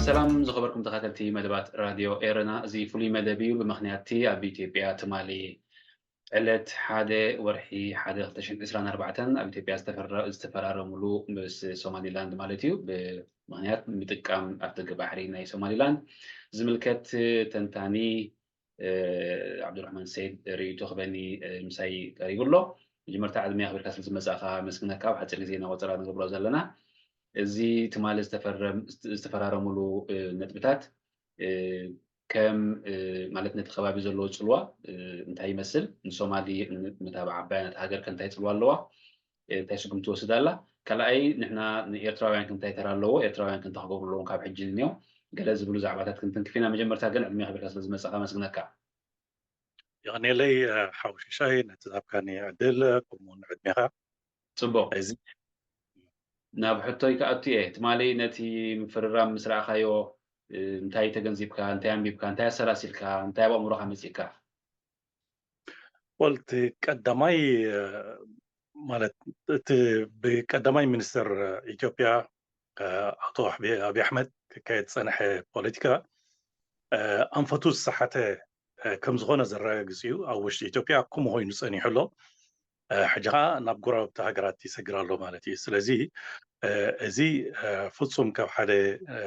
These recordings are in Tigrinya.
ሰላም ዝኸበርኩም ተኸታተልቲ መደባት ራድዮ ኤረና፣ እዚ ፍሉይ መደብ እዩ። ብምኽንያት እቲ ኣብ ኢትዮጵያ ትማሊ ዕለት ሓደ ወርሒ ሓደ ክልተ ሽሕን ዕስራን ኣርባዕተን ኣብ ኢትዮጵያ ዝተፈረ-፣ ዝተፈራረሙሉ ምስ ሶማሊላንድ ማለት እዩ፣ ብምኽንያት ምጥቃም ኣፍደገ ባሕሪ ናይ ሶማሊላንድ ዝምልከት ተንታኒ፣ እ፣ ዓብዱራሕማን ሰይድ ርእይቶ ክበኒ፣ እ፣ ምሳይ ቀሪቡ ኣሎ። መጀመርታ ዕድመ ኣኽቢርካ ስለ ዝመጻእካ መስግነካ። ኣብ ሓጺር ግዜ ኢና ቆጸራ ንገብሮ ዘለና። እዚ ትማሊ ዝተፈረም-፣ ዝተፈራረሙሉ፣ እ፣ ነጥብታት፣ እ፣ ከም፣ እ፣ ማለት ነቲ ከባቢ ዘለዎ ጽልዋ፣ እ፣ እንታይ ይመስል? ንሶማሊ፣ ን-፣ ነታ ዓባይ ነታ ሃገር ከ እንታይ ጽልዋ ኣለዋ? እ፣ እንታይ ስጉምቲ ትወስድ ኣላ? ካልኣይ፣ ንሕና ንኤርትራውያን ከ እንታይ ተራ ኣለዎ? ኤርትራውያን ከ እንታይ ክገብሩ ኣለዎም ካብ ሕጂ ንንዮ? ገለ ዝብሉ ዛዕባታት ክንትንክፍ ኢና። መጀመርታ ግን ዕድመ ኣኽቢርካ ስለ ዝመጻእካ ኣመስግነካ። የቐንየለይ፣ እ፣ ሓው ሽሻይ፣ ነቲ ዝሃብካኒ ዕድል፣ እ፣ ከምኡውን ዕድሜኻ። ጽቡቕ። እዚ ናብ ሕቶይ ክኣቱ እየ። ትማሊ ነቲ ምፍርራም ምስ ረኣኻዮ፣ እ፣ እንታይ ተገንዚብካ? እንታይ ኣንቢብካ? እንታይ ኣሰላሲልካ? እንታይ ኣብ ኣእምሮኻ መጺእካ? ወል፣ እቲ ቀዳማይ፣ እ፣ ማለት እቲ ብቀዳማይ ሚኒስትር ኢትዮጵያ፣ እ፣ ኣቶ ኣሕቤ-፣ ኣብይ ኣሕመድ ክካየድ ዝጸንሐ ፖለቲካ፣ እ፣ ኣንፈቱ ዝሰሓተ፣ እ፣ ከም ዝኾነ ዘረጋግጽ እዩ። ኣብ ውሽጢ ኢትዮጵያ ከምኡ ኮይኑ ጸኒሑ ኣሎ። እ፣ ሕጂ ኸኣ ናብ ጎረባብቲ ሃገራት ይሰግር ኣሎ ማለት እዩ። ስለዚ፣ እ፣ እዚ፣ እ፣ ፍጹም ካብ ሓደ፣ እ፣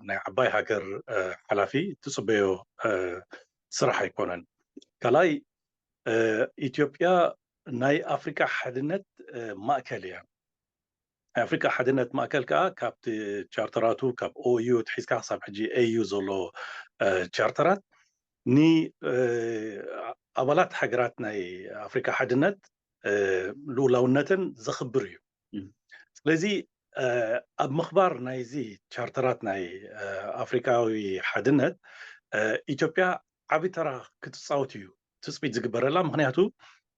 ናይ ዓባይ ሃገር፣ እ፣ ሓላፊ ትጽበዮ፣ እ፣ ስራሕ ኣይኮነን። ካልኣይ፣ እ፣ ኢትዮጵያ ናይ ኣፍሪቃ ሓድነት፣ እ፣ ማእከል እያ። ናይ ኣፍሪቃ ሓድነት ማእከል ከኣ ካብቲ ቻርተራቱ፣ ካብ ኦዩ ኣትሒዝካ ክሳብ ሕጂ ኤዩ ዘሎ፣ እ፣ ቻርተራት ን-፣ እ፣ ኣባላት ሃገራት ናይ ኣፍሪቃ ሓድነት፣ እ፣ ልኡላውነተን ዘኽብር እዩ። እም። ስለዚ፣ እ፣ ኣብ ምኽባር ናይዚ ቻርተራት ናይ፣ እ፣ ኣፍሪቃዊ ሓድነት፣ እ፣ ኢትዮጵያ ዓቢ ተራ ክትጻወት እዩ ትጽቢት ዝግበረላ። ምኽንያቱ፣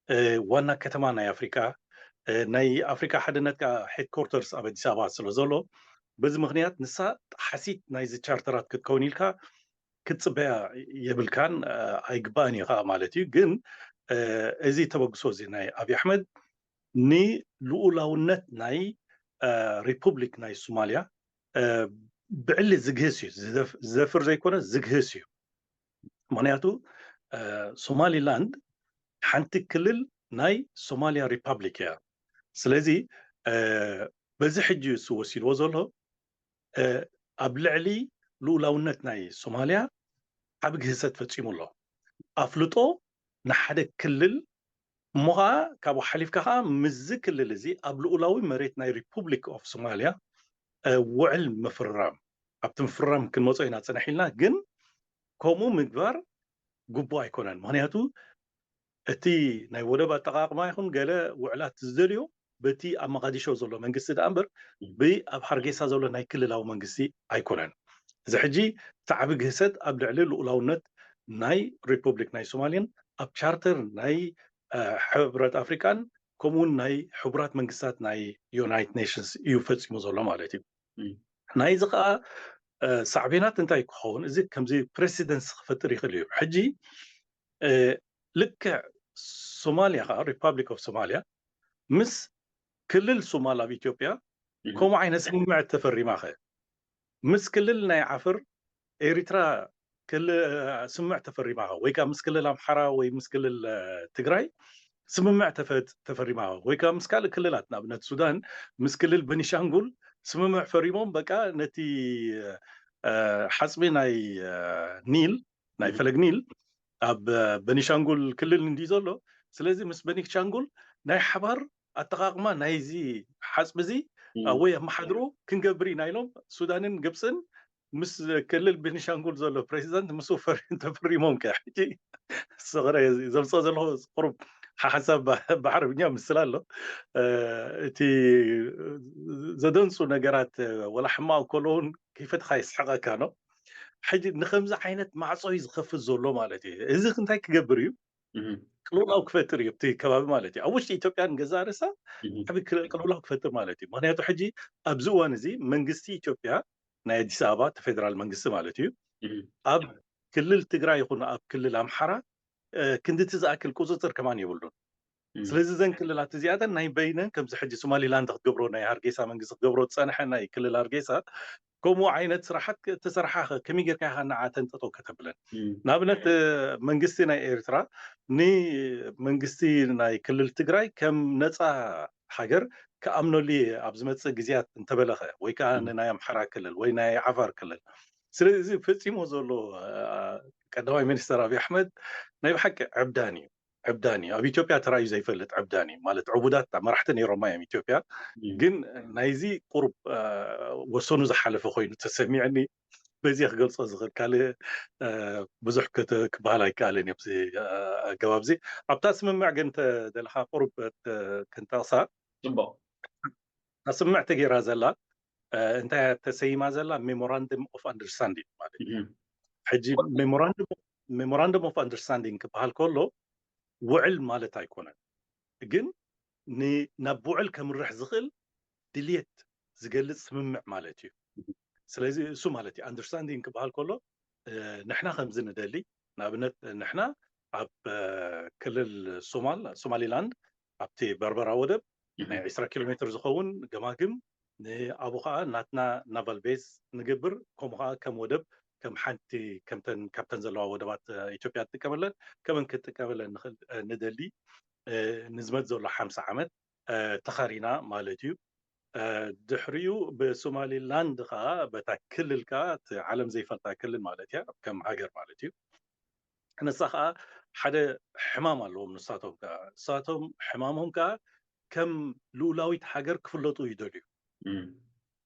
እ፣ ዋና ከተማ ናይ ኣፍሪቃ፣ እ፣ ናይ ኣፍሪቃ ሓድነት ከኣ ሄድኮርተርስ ኣብ ኣዲስ ኣበባ ስለ ዘሎ፣ በዚ ምኽንያት ንሳ ጠሓሲት ናይዚ ቻርተራት ክትከውን ኢልካ ክትጽበያ የብልካን፣ እ፣ ኣይግባእን እዩ ከኣ ማለት እዩ። ግን፣ እ፣ እዚ ተበግሶ እዚ ናይ ኣብይ ኣሕመድ ንልኡላውነት ናይ፣ እ፣ ሪፑብሊክ ናይ ሶማልያ፣ እ፣ ብዕሊ ዝግህስ እዩ። ዝደፍ-፣ ዝደፍር ዘይኮነ ዝግህስ እዩ። ምኽንያቱ፣ እ፣ ሶማሊላንድ ሓንቲ ክልል ናይ ሶማልያ ሪፓብሊክ እያ። ስለዚ፣ እ፣ በዚ ሕጂ እሱ ወሲድዎ ዘሎ፣ እ፣ ኣብ ልዕሊ ልኡላውነት ናይ ሶማልያ ዓቢ ግህሰት ፈጺሙ ኣሎ። ኣፍልጦ ንሓደ ክልል፣ እሞ ኸኣ ካብኡ ሓሊፍካ ኸኣ ምስዚ ክልል እዚ ኣብ ልኡላዊ መሬት ናይ ሪፑብሊክ ኦፍ ሶማልያ፣ እ፣ ውዕል ምፍርራም፣ ኣብቲ ምፍርራም ክንመጾ ኢና ጽንሕ ኢልና፣ ግን ከምኡ ምግባር ግቡእ ኣይኮነን። ምኽንያቱ እቲ ናይ ወደብ ኣጠቓቕማ ይኹን ገለ ውዕላት ዝደልዮ በቲ ኣብ መቓዲሾ ዘሎ መንግስቲ ደኣ እምበር፣ እም። ብኣብ ሃርጌሳ ዘሎ ናይ ክልላዊ መንግስቲ ኣይኮነን። እዚ ሕጂ እቲ ዓቢ ግህሰት ኣብ ልዕሊ ልኡላውነት ናይ ሪፑብሊክ ናይ ሶማልን ኣብ ቻርተር ናይ፣ እ፣ ሕብረት ኣፍሪቃን ከምኡውን ናይ ሕቡራት መንግስታት ናይ ዩናይትድ ኔሽንስ እዩ ፈጺሙ ዘሎ ማለት እዩ። እም። ናይዚ ኸኣ፣ እ፣ ሳዕቤናት እንታይ ክኸውን? እዚ ከምዚ ፕሬሲደንስ ክፈጥር ይኽእል እዩ። ሕጂ፣ እ፣ ልክዕ ሶማልያ ኸኣ፣ ሪፓብሊክ ኦፍ ሶማልያ ምስ ክልል ሶማል ኣብ ኢትዮጵያ እም። ከምኡ ዓይነት ስምምዕ ተፈሪማ ኸ? ምስ ክልል ናይ ዓፈር ኤሪትራ ክል-፣ ስምምዕ ተፈሪማ ኸ? ወይ ከኣ ምስ ክልል ኣምሓራ ወይ ምስ ክልል፣ እ፣ ትግራይ ስምምዕ ተፈ-፣ ተፈሪማ ኸ? ወይ ከኣ ምስ ካልእ ክልላት፣ ንኣብነት ሱዳን ምስ ክልል በኒሻንጉል ስምምዕ ፈሪሞም፣ በቃ ነቲ፣ እ፣ ሓጽቢ ናይ፣ እ፣ ኒል፣ ናይ እም። ፈለግ ኒል ኣብ፣ እ፣ በኒሻንጉል ክልል እንድዩ ዘሎ። ስለዚ ምስ በኒሻንጉል ናይ ሓባር ኣጠቓቕማ ናይዚ ሓጽቢ እዚ፣ እም። እ፣ ወይ ኣመሓድሮ ክንገብር ኢና ኢሎም ሱዳንን ግብጽን ምስ ክልል ቤኒሻንጉል ዘሎ ፕሬዚዳንት ምስ ተፈሪሞም ከ ሕጂ ስቕረ ዘምፅኦ ዘለኹ ቁሩብ ሓሓሳብ ብዓረብኛ ምስል ኣሎ። እቲ ዘደንፁ ነገራት ወላ ሕማቕ ከሎ እውን ከይፈትኻ የስሕቐካ ነው። ሕጂ ንከምዚ ዓይነት ማዕፆ እዩ ዝኸፍት ዘሎ ማለት እዩ። እዚ እንታይ ክገብር እዩ? ቅልውላው ክፈጥር እዩ ኣብቲ ከባቢ ማለት እዩ። ኣብ ውሽጢ ኢትዮጵያ ንገዛ ርእሳ ዓቢ ቅልውላው ክፈጥር ማለት እዩ። ምክንያቱ ሕጂ ኣብዚ እዋን እዚ መንግስቲ ኢትዮጵያ ናይ ኣዲስ ኣበባ እቲ ፌደራል መንግስቲ ማለት እዩ ኣብ ክልል ትግራይ ይኹን ኣብ ክልል ኣምሓራ ክንድቲ ዝኣክል ቁፅፅር ከማን የብሉን። ስለዚ እዘን ክልላት እዚኣተን ናይ በይነን ከምዚ ሕጂ ሶማሊላንድ ክትገብሮ ናይ ሃርጌሳ መንግስቲ ክትገብሮ ዝፀንሐ ናይ ክልል ሃርጌሳ ከምኡ ዓይነት ስራሓት ተሰርሓ ከመይ ጌርካ ኢኻ ንዓተን ጠጠው ከተብለን? ንኣብነት መንግስቲ ናይ ኤርትራ ንመንግስቲ ናይ ክልል ትግራይ ከም ነፃ ሃገር ክኣምነሉ እየ ኣብ ዝመፅእ ግዜያት እንተበለኸ ወይ ከዓ ንናይ ኣምሓራ ክልል ወይ ናይ ዓፋር ክልል። ስለዚ እዚ ፈፂሞ ዘሎ ቀዳማይ ሚኒስተር ኣብይ ኣሕመድ ናይ ብሓቂ ዕብዳን እዩ። ዕብዳን እዩ። ኣብ ኢትዮጵያ ተራእዩ ዘይፈልጥ ዕብዳን እዩ። ማለት ዕቡዳት መራሕቲ ነይሮማ እዮም ኢትዮጵያ። ግን ናይዚ ቁሩብ ወሰኑ ዝሓለፈ ኮይኑ ተሰሚዕኒ። በዚ ክገልፆ ዝኽእል ካልእ ብዙሕ ክበሃል ኣይከኣልን እዩ። ኣብዚ ኣገባብ እዚ ኣብታ ስምምዕ ግን ተደለኻ ቁሩብ ክንጠቕሳ ፅቡቅ ስምምዕ ተገይራ ዘላ እንታይ ተሰይማ ዘላ ሜሞራንድም ኦፍ ኣንደርስታንዲንግ ማለት እዩ። ሕጂ ሜሞራንድም ኦፍ ኣንደርስታንዲንግ ክበሃል ከሎ ውዕል ማለት ኣይኮነን፣ ግን ናብ ውዕል ከምርሕ ዝኽእል ድልየት ዝገልፅ ስምምዕ ማለት እዩ። ስለዚ እሱ ማለት እዩ ኣንደርስታንዲንግ ክበሃል ከሎ ንሕና ከምዚ ንደሊ፣ ንኣብነት ንሕና ኣብ ክልል ሶማል ሶማሊላንድ ኣብቲ በርበራ ወደብ ናይ ዕስራ ኪሎ ሜትር ዝኸውን ገማግም ንኣቡ ከዓ ናትና ናቫል ቤዝ ንገብር፣ ከምኡ ከዓ ከም ወደብ ከም ሓንቲ ከምተን ካብተን ዘለዋ ወደባት ኢትዮጵያ ትጥቀመለን ከመን ክትጥቀመለን ንኽእል ንደሊ። ንዝመፅ ዘሎ ሓምሳ ዓመት ተኻሪና ማለት እዩ። ድሕሪኡ ብሶማሊላንድ ከዓ በታ ክልል ከዓ እቲ ዓለም ዘይፈልጣ ክልል ማለት እያ ከም ሃገር ማለት እዩ። ንሳ ከዓ ሓደ ሕማም ኣለዎም ንሳቶም ከዓ ንሳቶም ሕማሞም ከዓ ከም ልኡላዊት ሃገር ክፍለጡ ይደልዩ።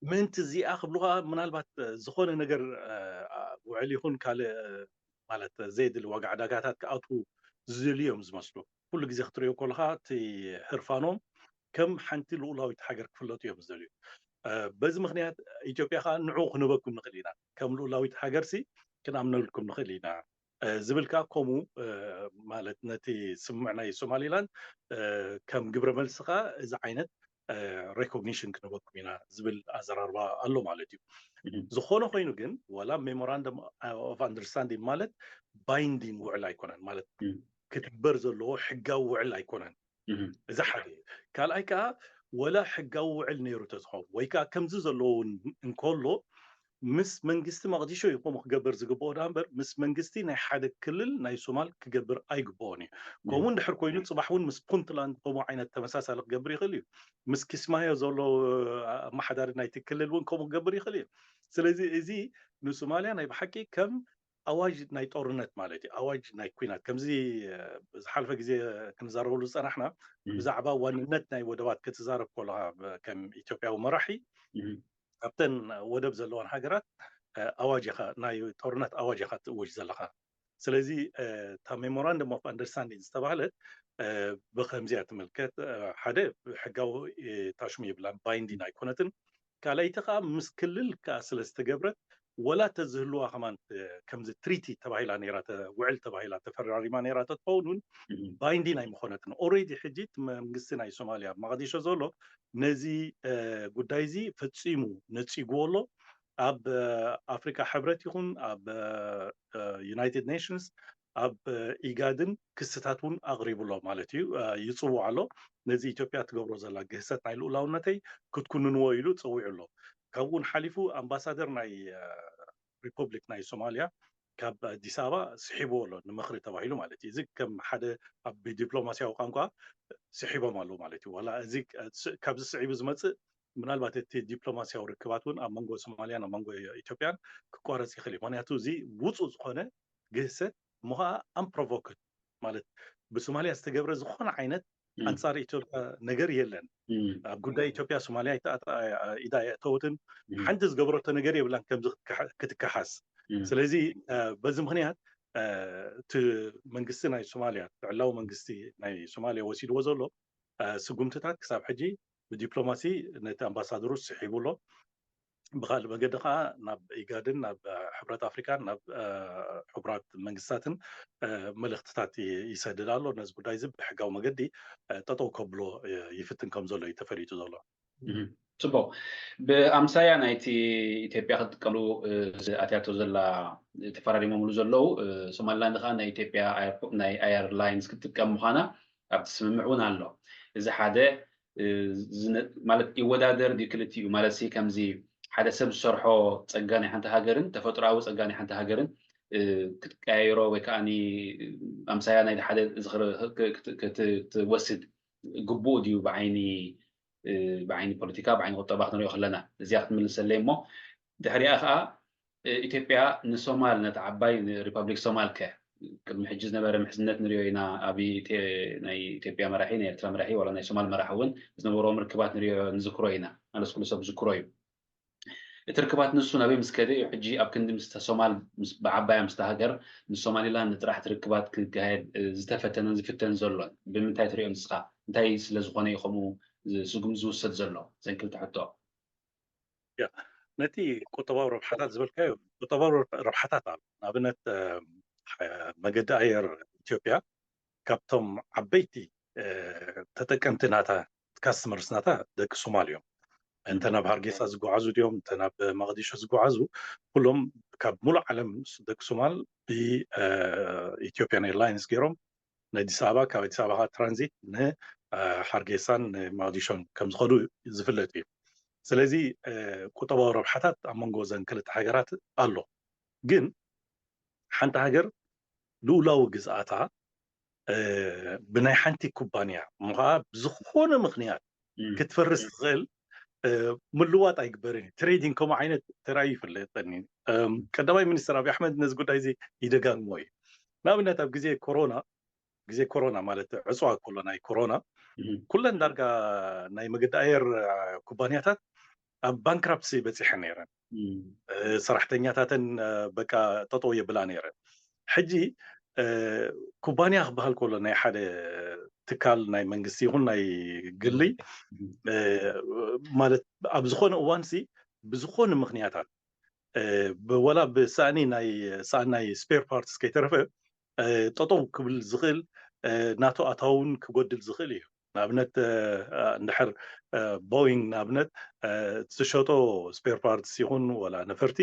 ምእንቲ እዚኣ ክብሉ ከዓ ምናልባት ዝኾነ ነገር ውዕል ይኹን ካልእ ማለት ዘየድሊ ዋጋ ዕዳጋታት ክኣትዉ ዝደልዩ እዮም ዝመስሉ። ኩሉ ግዜ ክትሪኦ ከለካ እቲ ህርፋኖም ከም ሓንቲ ልኡላዊት ሃገር ክፍለጡ እዮም ዝደልዩ። በዚ ምክንያት ኢትዮጵያ ከዓ ንዑ ክንበኩም ንኽእል ኢና፣ ከም ልኡላዊት ሃገርሲ ክንኣምነልኩም ንኽእል ኢና ዝብል ከዓ ከምኡ ማለት ነቲ ስምምዕ ናይ ሶማሊላንድ ከም ግብረ መልሲ ከዓ እዚ ዓይነት ሬኮግኒሽን ክንበኩም ኢና ዝብል ኣዘራርባ ኣሎ ማለት እዩ። ዝኾነ ኮይኑ ግን ዋላ ሜሞራንደም ኦፍ ኣንደርስታንዲንግ ማለት ባይንዲንግ ውዕል ኣይኮነን፣ ማለት ክትግበር ዘለዎ ሕጋዊ ውዕል ኣይኮነን። እዚ ሓደ እዩ። ካልኣይ ከዓ ወላ ሕጋዊ ውዕል ነይሩ ተዝኸውን ወይ ከዓ ከምዚ ዘለዎ እውን እንከሎ ምስ መንግስቲ መቕዲሾ እዩ ከምኡ ክገብር ዝግብኦ ዳ እምበር ምስ መንግስቲ ናይ ሓደ ክልል ናይ ሶማል ክገብር ኣይግብኦን እዩ። ከምኡ እንድሕር ኮይኑ ፅባሕ እውን ምስ ፑንትላንድ ከምኡ ዓይነት ተመሳሳሊ ክገብር ይኽእል እዩ። ምስ ኪስማዮ ዘሎ ኣመሓዳሪ ናይቲ ክልል እውን ከምኡ ክገብር ይኽእል እዩ። ስለዚ እዚ ንሶማልያ ናይ ብሓቂ ከም ኣዋጅ ናይ ጦርነት ማለት እዩ፣ ኣዋጅ ናይ ኩናት። ከምዚ ዝሓለፈ ግዜ ክንዛረበሉ ዝፀናሕና ብዛዕባ ዋንነት ናይ ወደባት ክትዛረብ ከለካ ከም ኢትዮጵያዊ መራሒ ኣብተን ወደብ ዘለዋን ሃገራት ኣዋጅ ኢኻ ናይ ጦርነት ኣዋጅ ኢኻ ትእውጅ ዘለኻ። ስለዚ እታ ሜሞራንደም ኦፍ ኣንደርስታንዲንግ ዝተባህለት ብከምዚያ ትምልከት። ሓደ ሕጋዊ ታሽሙ የብላን፣ ባይንዲን ኣይኮነትን። ካልኣይቲ ከዓ ምስ ክልል ከዓ ስለ ዝተገብረት ወላ ተዝህልዋ ከማን ከምዚ ትሪቲ ተባሂላ ነራ ውዕል ተባሂላ ተፈራሪማ ነራ ተትኸውን እውን ባይንዲን ኣይምኾነትን። ኦሬዲ ሕጂ እቲ መንግስቲ ናይ ሶማሊያ መቐዲሾ ዘሎ ነዚ ጉዳይ እዚ ፈፂሙ ነፂግዎ ኣሎ። ኣብ ኣፍሪካ ሕብረት ይኹን ኣብ ዩናይትድ ኔሽንስ ኣብ ኢጋድን ክስታት እውን ኣቕሪቡ ኣሎ ማለት እዩ፣ ይፅውዕ ኣሎ። ነዚ ኢትዮጵያ ትገብሮ ዘላ ግህሰት ናይ ልኡላውነተይ ክትኩንንዎ ኢሉ ፀዊዑ ኣሎ። ካብኡ እውን ሓሊፉ ኣምባሳደር ናይ ሪፐብሊክ ናይ ሶማሊያ ካብ ኣዲስ ኣበባ ስሒብዎ ኣሎ ንምኽሪ ተባሂሉ ማለት እዩ። እዚ ከም ሓደ ኣብ ዲፕሎማሲያዊ ቋንቋ ስሒቦም ኣለዉ ማለት እዩ። ዋላ እዚ ካብዚ ስዒቡ ዝመፅእ ምናልባት እቲ ዲፕሎማሲያዊ ርክባት እውን ኣብ መንጎ ሶማልያን ኣብ መንጎ ኢትዮጵያን ክቋረፅ ይኽእል እዩ። ምክንያቱ እዚ ውፁእ ዝኾነ ግህሰት እሞ ከዓ ኣምፕሮቮክድ ማለት ብሶማልያ ዝተገብረ ዝኾነ ዓይነት ኣንጻር ኢትዮጵያ ነገር የለን። ኣብ ጉዳይ ኢትዮጵያ ሶማልያ ኢዳ የእተወትን፣ ሓንቲ ዝገበረቶ ነገር የብላን ከምዚ ክትከሓስ። ስለዚ በዚ ምክንያት እቲ መንግስቲ ናይ ሶማልያ፣ እቲ ዕላዊ መንግስቲ ናይ ሶማልያ ወሲድዎ ዘሎ ስጉምትታት ክሳብ ሕጂ ብዲፕሎማሲ ነቲ ኣምባሳደሩ ስሒቡ ኣሎ። ብካልእ መገዲ ከዓ ናብ ኢጋድን ናብ ሕብረት ኣፍሪካን ናብ ሕቡራት መንግስታትን መልእክትታት ይሰድድ ኣሎ። ነዚ ጉዳይ እዚ ብሕጋዊ መገዲ ጠጠው ከብሎ ይፍትን ከም ዘሎ እዩ ተፈሊጡ ዘሎ። ፅቡቅ። ብኣምሳያ ናይቲ ኢትዮጵያ ክትጥቀሉ ኣትያቶ ዘላ ተፈራሪሞምሉ ዘለዉ፣ ሶማሊላንድ ከዓ ናይ ኢትዮጵያ ናይ ኣየር ላይንስ ክትጥቀም ምኳና ኣብቲ ስምምዕ እውን ኣሎ። እዚ ሓደ ማለት ይወዳደር ድዩ ክልቲኡ? ማለት ሲ ከምዚ ሓደ ሰብ ዝሰርሖ ፀጋ ናይ ሓንቲ ሃገርን ተፈጥሮኣዊ ፀጋ ናይ ሓንቲ ሃገርን ክትቀያይሮ ወይ ከዓ ኣምሳያ ናይ ሓደ ዝኽሪ ክትወስድ ግቡእ ድዩ ብዓይኒ ብዓይኒ ፖለቲካ ብዓይኒ ቁጠባ ክንሪኦ ከለና? እዚኣ ክትምልሰለይ እሞ ድሕሪኣ ከዓ ኢትዮጵያ ንሶማል ነቲ ዓባይ ሪፐብሊክ ሶማል ከ ቅድሚ ሕጂ ዝነበረ ምሕዝነት ንሪኦ ኢና። ኣብ ናይ ኢትዮጵያ መራሒ ናይ ኤርትራ መራሒ ዋላ ናይ ሶማል መራሒ እውን ዝነበርዎም ርክባት ንሪኦ ንዝክሮ ኢና። ማለት ኩሉ ሰብ ዝክሮ እዩ። እቲ ርክባት ንሱ ናበይ ምስ ከደ እዩ ሕጂ ኣብ ክንዲ ምስ ሶማል ብዓባያ ምስታ ሃገር ምስ ሶማሊላንድ ጥራሕ እቲ ርክባት ክካየድ ዝተፈተነን ዝፍተን ዘሎን? ብምንታይ ትሪኦ ንስኻ? እንታይ ስለ ዝኾነ እዩ ከምኡ ስጉም ዝውሰድ ዘሎ? ዘን ክልተ ሕቶ። ነቲ ቁጠባዊ ረብሓታት ዝበልካዮ ቁጠባዊ ረብሓታት ኣሎ። ንኣብነት መገዲ ኣየር ኢትዮጵያ ካብቶም ዓበይቲ ተጠቀምቲ ናታ ካስተመርስ ናታ ደቂ ሶማል እዮም። እንተ ናብ ሃርጌሳ ዝጓዓዙ ድዮም እንተ ናብ ማቅዲሾ ዝጓዓዙ ኩሎም ካብ ሙሉእ ዓለም ደቂ ሶማል ብኢትዮጵያን ኤርላይንስ ገይሮም ንኣዲስ ኣበባ ካብ ኣዲስ ኣበባ ትራንዚት ንሃርጌሳን ንማቅዲሾን ከም ዝኸዱ ዝፍለጥ እዩ። ስለዚ ቁጠባዊ ረብሓታት ኣብ መንጎ ዘን ክልተ ሃገራት ኣሎ። ግን ሓንቲ ሃገር ልኡላዊ ግዝኣታ ብናይ ሓንቲ ኩባንያ እሞ ከዓ ብዝኾነ ምክንያት ክትፈርስ ትኽእል ምልዋጥ ኣይግበርን እዩ። ትሬዲንግ ከምኡ ዓይነት ተራእዩ ይፍለጠኒ። ቀዳማይ ሚኒስትር ኣብይ ኣሕመድ ነዚ ጉዳይ እዚ ይደጋግሞ እዩ። ንኣብነት ኣብ ግዜ ኮሮና ግዜ ኮሮና ማለት ዕፅዋ ከሎ ናይ ኮሮና ኩለን ዳርጋ ናይ መገዲ ኣየር ኩባንያታት ኣብ ባንክራፕሲ በፂሐን ነይረን። ሰራሕተኛታተን በቃ ጠጠው የብላ ነይረን። ሕጂ ኩባንያ ክበሃል ከሎ ናይ ሓደ ትካል ናይ መንግስቲ ይኹን ናይ ግሊ ማለት ኣብ ዝኾነ እዋንሲ ብዝኾነ ምክንያታት ወላ ብሳእኒ ናይ ሳእኒ ናይ ስፔር ፓርትስ ከይተረፈ ጠጠው ክብል ዝኽእል ናቱ ኣታውን ክጎድል ዝኽእል እዩ። ንኣብነት እንድሕር ቦይንግ ንኣብነት ዝሸጦ ስፔር ፓርትስ ይኹን ወላ ነፈርቲ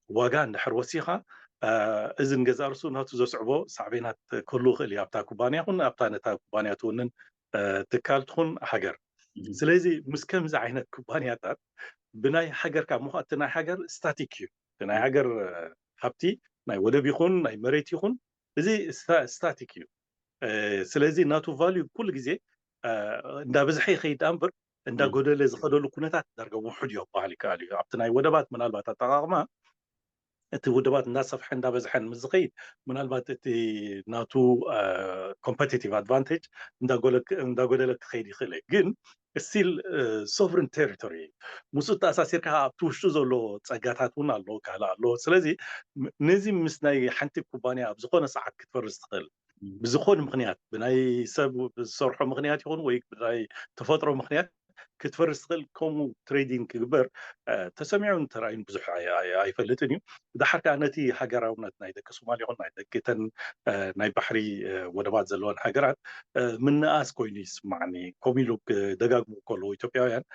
ዋጋ እንድሕር ወሲኻ እዚ ንገዛ ርሱ ናቱ ዘስዕቦ ሳዕቤናት ክህሉ ይኽእል እዩ ኣብታ ኩባንያ ይኹን ኣብታ ነታ ኩባንያ ትውንን ትካል ትኹን ሃገር። ስለዚ ምስ ከምዚ ዓይነት ኩባንያታት ብናይ ሃገርካ ምዃ እቲ ናይ ሃገር ስታቲክ እዩ። እቲ ናይ ሃገር ሃብቲ ናይ ወደብ ይኹን ናይ መሬት ይኹን እዚ ስታቲክ እዩ። ስለዚ ናቱ ቫልዩ ኩሉ ግዜ እንዳበዝሐ ይኸይድ እምበር እንዳጎደለ ዝኸደሉ ኩነታት ዳርጋ ውሑድ እዩ ክበሃል ይከኣል እዩ። ኣብቲ ናይ ወደባት ምናልባት ኣጠቃቕማ እቲ ውድባት እንዳሰፍሐ እንዳበዝሐን ምስ ዝኸይድ ምናልባት እቲ ናቱ ኮምፐቲቲቭ ኣድቫንቴጅ እንዳጎደለ ክኸይድ ይኽእል እዩ። ግን ስቲል ሶቨርን ቴሪቶሪ ምስኡ ተኣሳሲርካ ኣብቲ ውሽጡ ዘሎ ፀጋታት እውን ኣሎ ካልእ ኣሎ። ስለዚ ነዚ ምስ ናይ ሓንቲ ኩባንያ ኣብ ዝኾነ ሰዓት ክትፈርስ ትኽእል ብዝኾነ ምክንያት ብናይ ሰብ ብዝሰርሖ ምክንያት ይኹን ወይ ብናይ ተፈጥሮ ምክንያት ክትፈርስ ትኽእል። ከምኡ ትሬዲንግ ክግበር ተሰሚዑን ተራእዩን ብዙሕ ኣይፈልጥን እዩ። ብድሓር ከዓ ነቲ ሃገራውነት ናይ ደቂ ሶማል ይኹን ናይ ደቂ ተን ናይ ባሕሪ ወደባት ዘለወን ሃገራት ምንኣስ ኮይኑ ይስማዕኒ። ከምኡ ኢሉ ደጋግሙ ከለዉ ኢትዮጵያውያን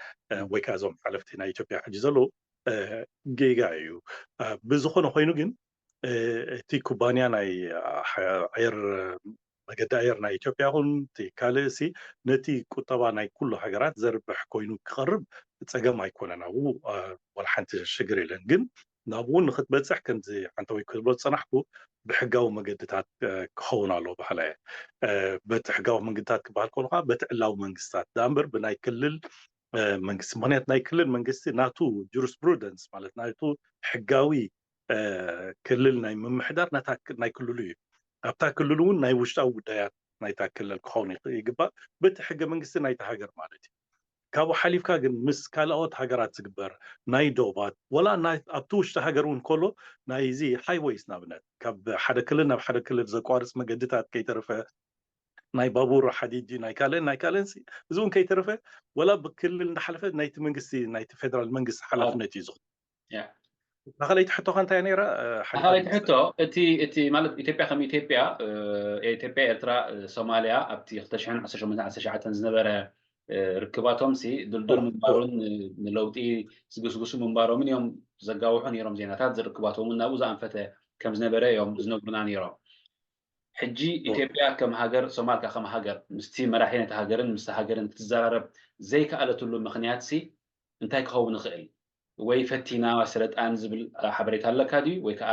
ወይ ከዓ እዞም ሓለፍቲ ናይ ኢትዮጵያ ሕጂ ዘለዉ ጌጋ እዩ። ብዝኾነ ኮይኑ ግን እቲ ኩባንያ ናይ ኣየር መገዲ ኣየር ናይ ኢትዮጵያ ይኹን እቲ ካልእ ሲ ነቲ ቁጠባ ናይ ኩሉ ሃገራት ዘርብሕ ኮይኑ ክቐርብ ፀገም ኣይኮነን። ኣብኡ ዋላ ሓንቲ ሽግር የለን። ግን ናብኡ ንክትበፅሕ ከምዚ ዓንተወይ ክብሎ ዝፀናሕኩ ብሕጋዊ መገድታት ክኸውን ኣለዎ በሃላይ እየ። በቲ ሕጋዊ መንገድታት ክበሃል ከሎ ከዓ በቲ ዕላዊ መንግስታት ደኣ እምበር ብናይ ክልል መንግስቲ ምክንያት ናይ ክልል መንግስቲ ናቱ ጁሪስፕሩደንስ ማለት ናቱ ሕጋዊ ክልል ናይ ምምሕዳር ናይ ክልሉ እዩ። ኣብታ ክልሉ እውን ናይ ውሽጣዊ ጉዳያት ናይታ ክልል ክኸውን ይግባእ፣ በቲ ሕገ መንግስቲ ናይታ ሃገር ማለት እዩ። ካብኡ ሓሊፍካ ግን ምስ ካልኦት ሃገራት ዝግበር ናይ ዶባት፣ ወላ ናይ ኣብቲ ውሽጢ ሃገር እውን ከሎ፣ ናይዚ ሃይወይስ ንኣብነት ካብ ሓደ ክልል ናብ ሓደ ክልል ዘቋርፅ መገድታት ከይተረፈ፣ ናይ ባቡር ሓዲድ ድዩ ናይ ካልእን ናይ ካልእን ሲ፣ እዚ እውን ከይተረፈ፣ ወላ ብክልል እንዳሓለፈ ናይቲ መንግስቲ፣ ናይቲ ፌደራል መንግስቲ ሓላፍነት እዩ ዝኹን። ያ ካልኣይቲ ሕቶኻ እንታይ ነይራ? ካልኣይቲ ሕቶ፣ እቲ እቲ ማለት ኢትዮጵያ ከም ኢትዮጵያ፣ ኢትዮጵያ፣ ኤርትራ፣ ሶማልያ ኣብቲ ክልተ ሽሕን ዓሰርተ ሸሞንተን ዓሰርተ ትሽዓተን ዝነበረ ርክባቶም ሲ ድልዱል ምንባሩን ንለውጢ ዝግስግሱ ምንባሮምን እዮም ዘጋውሑ ነይሮም ዜናታት ዝርክባቶምን ናብኡ ዝኣንፈተ ከም ዝነበረ እዮም ዝነግሩና ነይሮም። ሕጂ ኢትዮጵያ ከም ሃገር፣ ሶማል ከኣ ከም ሃገር ምስቲ መራሒ ነቲ ሃገርን ምስቲ ሃገርን ክትዘራረብ ዘይከኣለትሉ ምኽንያት ሲ እንታይ ክኸውን ይኽእል? ወይ ፈቲና ሰለጣን ዝብል ሓበሬታ ኣለካ ድዩ? ወይ ከዓ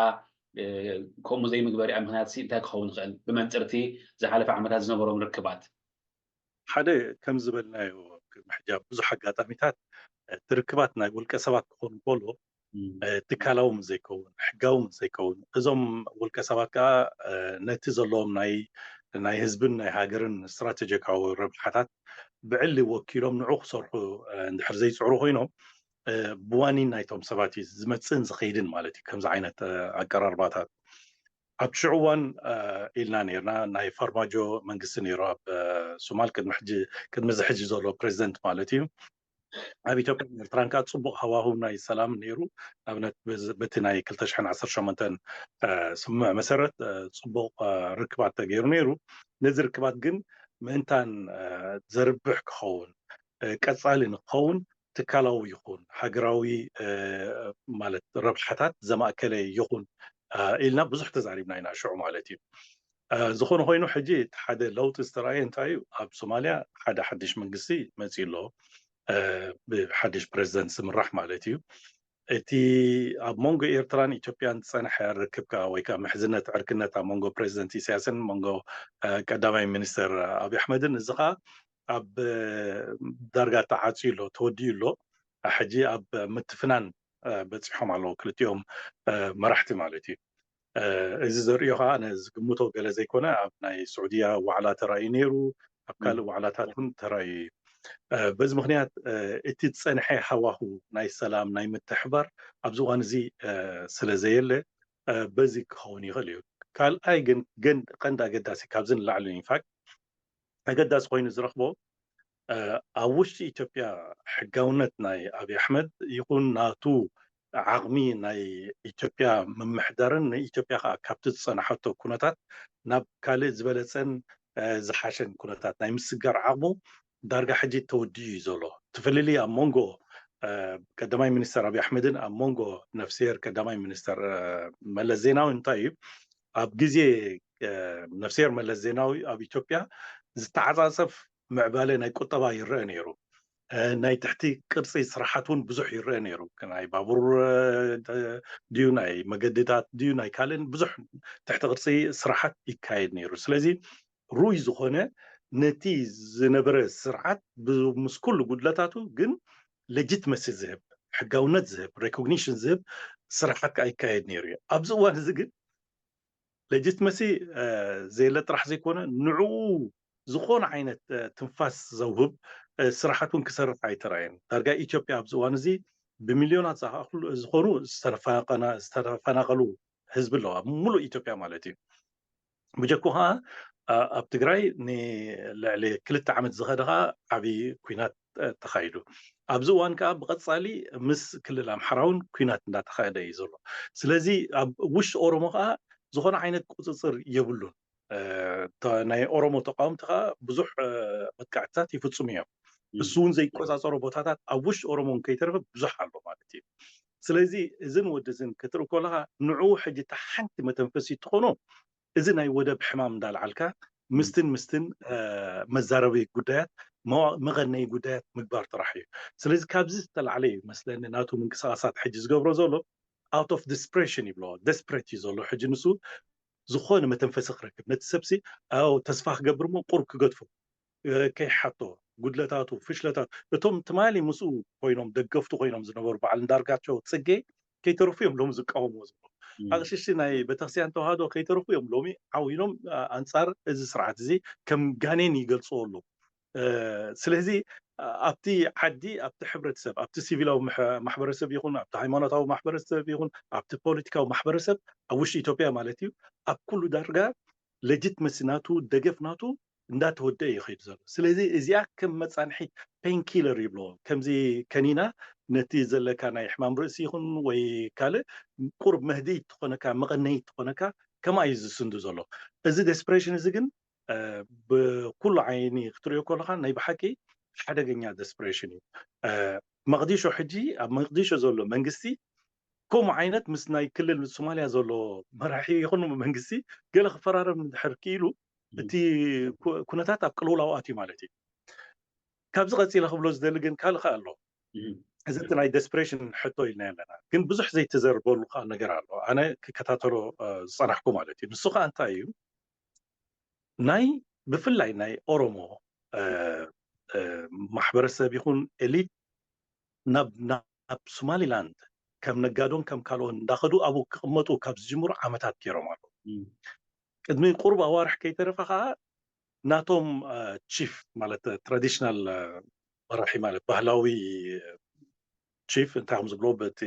ከምኡ ዘይምግበሪኣ ምኽንያት ሲ እንታይ ክኸውን ይኽእል? ብመንፅርቲ ዝሓለፈ ዓመታት ዝነበሮም ርክባት ሓደ ከም ዝበልናዮ ቅድሚ ሕጃ ብዙሕ ኣጋጣሚታት እቲ ርክባት ናይ ውልቀ ሰባት ክኾን ከሎ ትካላዊ ምስ ዘይከውን፣ ሕጋዊ ምስ ዘይከውን፣ እዞም ውልቀ ሰባት ከዓ ነቲ ዘለዎም ናይ ናይ ህዝብን ናይ ሃገርን ስትራቴጂካዊ ረብሓታት ብዕሊ ወኪሎም ንዑ ክሰርሑ እንድሕር ዘይፅዕሩ ኮይኖም ብዋኒን ናይቶም ሰባት እዩ ዝመፅእን ዝኸይድን ማለት እዩ። ከምዚ ዓይነት ኣቀራርባታት ኣብ ሽዑ እዋን ኢልና ነርና። ናይ ፋርማጆ መንግስቲ ነይሩ ኣብ ሱማል ቅድሚ ሕጂ ቅድሚ እዚ ሕጂ ዘሎ ፕሬዚደንት ማለት እዩ። ኣብ ኢትዮጵያን ኤርትራን ከዓ ፅቡቕ ሃዋህው ናይ ሰላም ነይሩ። ንኣብነት በቲ ናይ ክልተ ሽሕን ዓሰርተ ሸሞንተን ስምምዕ መሰረት ፅቡቕ ርክባት ተገይሩ ነይሩ። ነዚ ርክባት ግን ምእንታን ዘርብሕ ክኸውን ቀፃሊ ንክኸውን ትካላዊ ይኹን ሃገራዊ ማለት ረብሓታት ዘማእከለ ይኹን ኢልና ብዙሕ ተዛሪብና ኢና ሽዑ ማለት እዩ። ዝኾነ ኮይኑ ሕጂ እቲ ሓደ ለውጢ ዝተረኣየ እንታይ እዩ? ኣብ ሶማልያ ሓደ ሓድሽ መንግስቲ መፂኡ ኣሎ፣ ብሓድሽ ፕሬዚደንት ዝምራሕ ማለት እዩ። እቲ ኣብ መንጎ ኤርትራን ኢትዮጵያን ዝፀንሐ ርክብ ከዓ ወይ ከዓ ምሕዝነት ዕርክነት ኣብ መንጎ ፕሬዚደንት ኢሳያስን መንጎ ቀዳማይ ሚኒስተር ኣብይ ኣሕመድን እዚ ከዓ ኣብ ዳርጋ ተዓፅዩ ኣሎ፣ ተወዲኡ ኣሎ። ሕጂ ኣብ ምትፍናን በፂሖም ኣለዉ ክልቲኦም መራሕቲ ማለት እዩ። እዚ ዘርእዮ ከዓ ኣነ ዝግምቶ ገለ ዘይኮነ ኣብ ናይ ስዑድያ ዋዕላ ተራእዩ ነይሩ፣ ኣብ ካልእ ዋዕላታት እውን ተራእዩ እዩ። በዚ ምክንያት እቲ ዝፀንሐ ሃዋሁ ናይ ሰላም ናይ ምትሕባር ኣብዚ እዋን እዚ ስለ ዘየለ በዚ ክኸውን ይኽእል እዩ። ካልኣይ ግን ግን ቀንዲ ኣገዳሲ ካብዚ ንላዕሊ ኢንፋክት ኣገዳሲ ኮይኑ ዝረኽቦ ኣብ ውሽጢ ኢትዮጵያ ሕጋውነት ናይ ኣብይ ኣሕመድ ይኹን ናቱ ዓቕሚ ናይ ኢትዮጵያ ምምሕዳርን ንኢትዮጵያ ከዓ ካብቲ ዝፀናሓቶ ኩነታት ናብ ካልእ ዝበለፀን ዝሓሸን ኩነታት ናይ ምስጋር ዓቕሙ ዳርጋ ሕጂ ተወዲኡ እዩ ዘሎ። እቲ ፍልልይ ኣብ መንጎ ቀዳማይ ሚኒስተር ኣብይ ኣሕመድን ኣብ መንጎ ነፍስሄር ቀዳማይ ሚኒስተር መለስ ዜናዊ እንታይ እዩ? ኣብ ግዜ ነፍስሄር መለስ ዜናዊ ኣብ ኢትዮጵያ ዝተዓፃፀፍ ምዕባለ ናይ ቁጠባ ይረአ ነይሩ። ናይ ትሕቲ ቅርፂ ስራሓት እውን ብዙሕ ይረአ ነይሩ። ናይ ባቡር ድዩ ናይ መገድታት ድዩ ናይ ካልእን ብዙሕ ትሕቲ ቅርፂ ስራሓት ይካየድ ነይሩ። ስለዚ ሩይ ዝኾነ ነቲ ዝነበረ ስርዓት ምስ ኩሉ ጉድለታቱ ግን ሌጂትመሲ ዝህብ ሕጋውነት ዝህብ ሬኮግኒሽን ዝህብ ስራሓት ከዓ ይካየድ ነይሩ እዩ። ኣብዚ እዋን እዚ ግን ሌጂትመሲ ዘየለ ጥራሕ ዘይኮነ ንዕኡ ዝኾነ ዓይነት ትንፋስ ዘውህብ ስራሓት እውን ክሰርሕ ኣይተራእየን። ዳርጋ ኢትዮጵያ ኣብዚ እዋን እዚ ብሚልዮናት ዝኣኽሉ ዝኾኑ ዝተፈናቐሉ ህዝቢ ኣለዋ፣ ሙሉእ ኢትዮጵያ ማለት እዩ። ብጀኩ ከዓ ኣብ ትግራይ ንልዕሊ ክልተ ዓመት ዝኸደ ከዓ ዓብዪ ኩናት ተኻይዱ። ኣብዚ እዋን ከዓ ብቐፃሊ ምስ ክልል ኣምሓራ እውን ኩናት እንዳተኻየደ እዩ ዘሎ። ስለዚ ኣብ ውሽጢ ኦሮሞ ከዓ ዝኾነ ዓይነት ቁፅፅር የብሉን። ናይ ኦሮሞ ተቃወምቲ ከዓ ብዙሕ መጥቃዕትታት ይፍፅሙ እዮም። እሱ እውን ዘይቆፃፀሮ ቦታታት ኣብ ውሽጢ ኦሮሞ እውን ከይተረፈ ብዙሕ ኣሎ ማለት እዩ። ስለዚ እዝን ወዲ እዝን ክትርኢ ከለካ ንዕኡ ሕጂ እታ ሓንቲ መተንፈሲ ትኾኖ እዚ ናይ ወደብ ሕማም እንዳልዓልካ ምስትን ምስትን መዛረቢ ጉዳያት መቐነይ ጉዳያት ምግባር ጥራሕ እዩ። ስለዚ ካብዚ ዝተላዕለ እዩ መስለኒ ናቱ ምንቅስቃሳት ሕጂ ዝገብሮ ዘሎ out of desperation ይብሎ፣ ደስፕሬት እዩ ዘሎ ሕጂ ንሱ ዝኾነ መተንፈሲ ክረክብ ነቲ ሰብሲ ተስፋ ክገብር ሞ ቁርብ ክገድፎ ከይሓቶ ጉድለታቱ ፍሽለታቱ እቶም ትማሊ ምስኡ ኮይኖም ደገፍቱ ኮይኖም ዝነበሩ በዓል እንዳርጋቸው ፅጌ ከይተረፉ እዮም ሎም ዝቃወምዎ ዘሎ። ኣቕሽሽቲ ናይ ቤተክርስትያን ተዋህዶ ከይተረፉ እዮም ሎሚ ዓው ኢሎም ኣንፃር እዚ ስርዓት እዚ ከም ጋኔን ይገልፅዎ ኣለዉ። ስለዚ ኣብቲ ዓዲ፣ ኣብቲ ሕብረተሰብ፣ ኣብቲ ሲቪላዊ ማሕበረሰብ ይኹን፣ ኣብቲ ሃይማኖታዊ ማሕበረሰብ ይኹን፣ ኣብቲ ፖለቲካዊ ማሕበረሰብ፣ ኣብ ውሽጢ ኢትዮጵያ ማለት እዩ፣ ኣብ ኩሉ ዳርጋ ሌጂትመሲ ናቱ፣ ደገፍ ናቱ እንዳተወደአ እዩ ይኸይድ ዘሎ። ስለዚ እዚኣ ከም መፃንሒ ፔንኪለር ይብሎ፣ ከምዚ ከኒና ነቲ ዘለካ ናይ ሕማም ርእሲ ይኹን ወይ ካልእ ቁሩብ መህድኢት ትኾነካ፣ መቐነይት ትኾነካ፣ ከምኣ እዩ ዝስንዱ ዘሎ። እዚ ዴስፕሬሽን እዚ ግን ብኩሉ ዓይኒ ክትሪኦ ከለካ ናይ ብሓቂ ሓደገኛ ዴስፕሬሽን እዩ። መቕዲሾ ሕጂ፣ ኣብ መቕዲሾ ዘሎ መንግስቲ ከምኡ ዓይነት ምስ ናይ ክልል ሶማልያ ዘሎ መራሒ ይኹን መንግስቲ ገለ ክፈራረም እንድሕር ክኢሉ፣ እቲ ኩነታት ኣብ ቅልውላው ኣትዩ ማለት እዩ። ካብዚ ቀፂለ ክብሎ ዝደሊ ግን ካልእ ከኣ ኣሎ። እዚ እቲ ናይ ዴስፕሬሽን ሕቶ ኢልና ኣለና፣ ግን ብዙሕ ዘይተዘርበሉ ከኣ ነገር ኣሎ፣ ኣነ ክከታተሎ ዝፀናሕኩ ማለት እዩ። ንሱ ከኣ እንታይ እዩ? ናይ ብፍላይ ናይ ኦሮሞ ማሕበረሰብ ይኹን ኤሊት ናብ ናብ ሶማሊላንድ ከም ነጋዶን ከም ካልኦን እንዳኸዱ ኣብኡ ክቕመጡ ካብ ዝጅምሩ ዓመታት ገይሮም ኣለዉ። ቅድሚ ቁሩብ ኣዋርሕ ከይተረፈ ከኣ ናቶም ቺፍ ማለት ትራዲሽናል መራሒ ማለት ባህላዊ ቺፍ እንታይ ከም ዝብሎ በቲ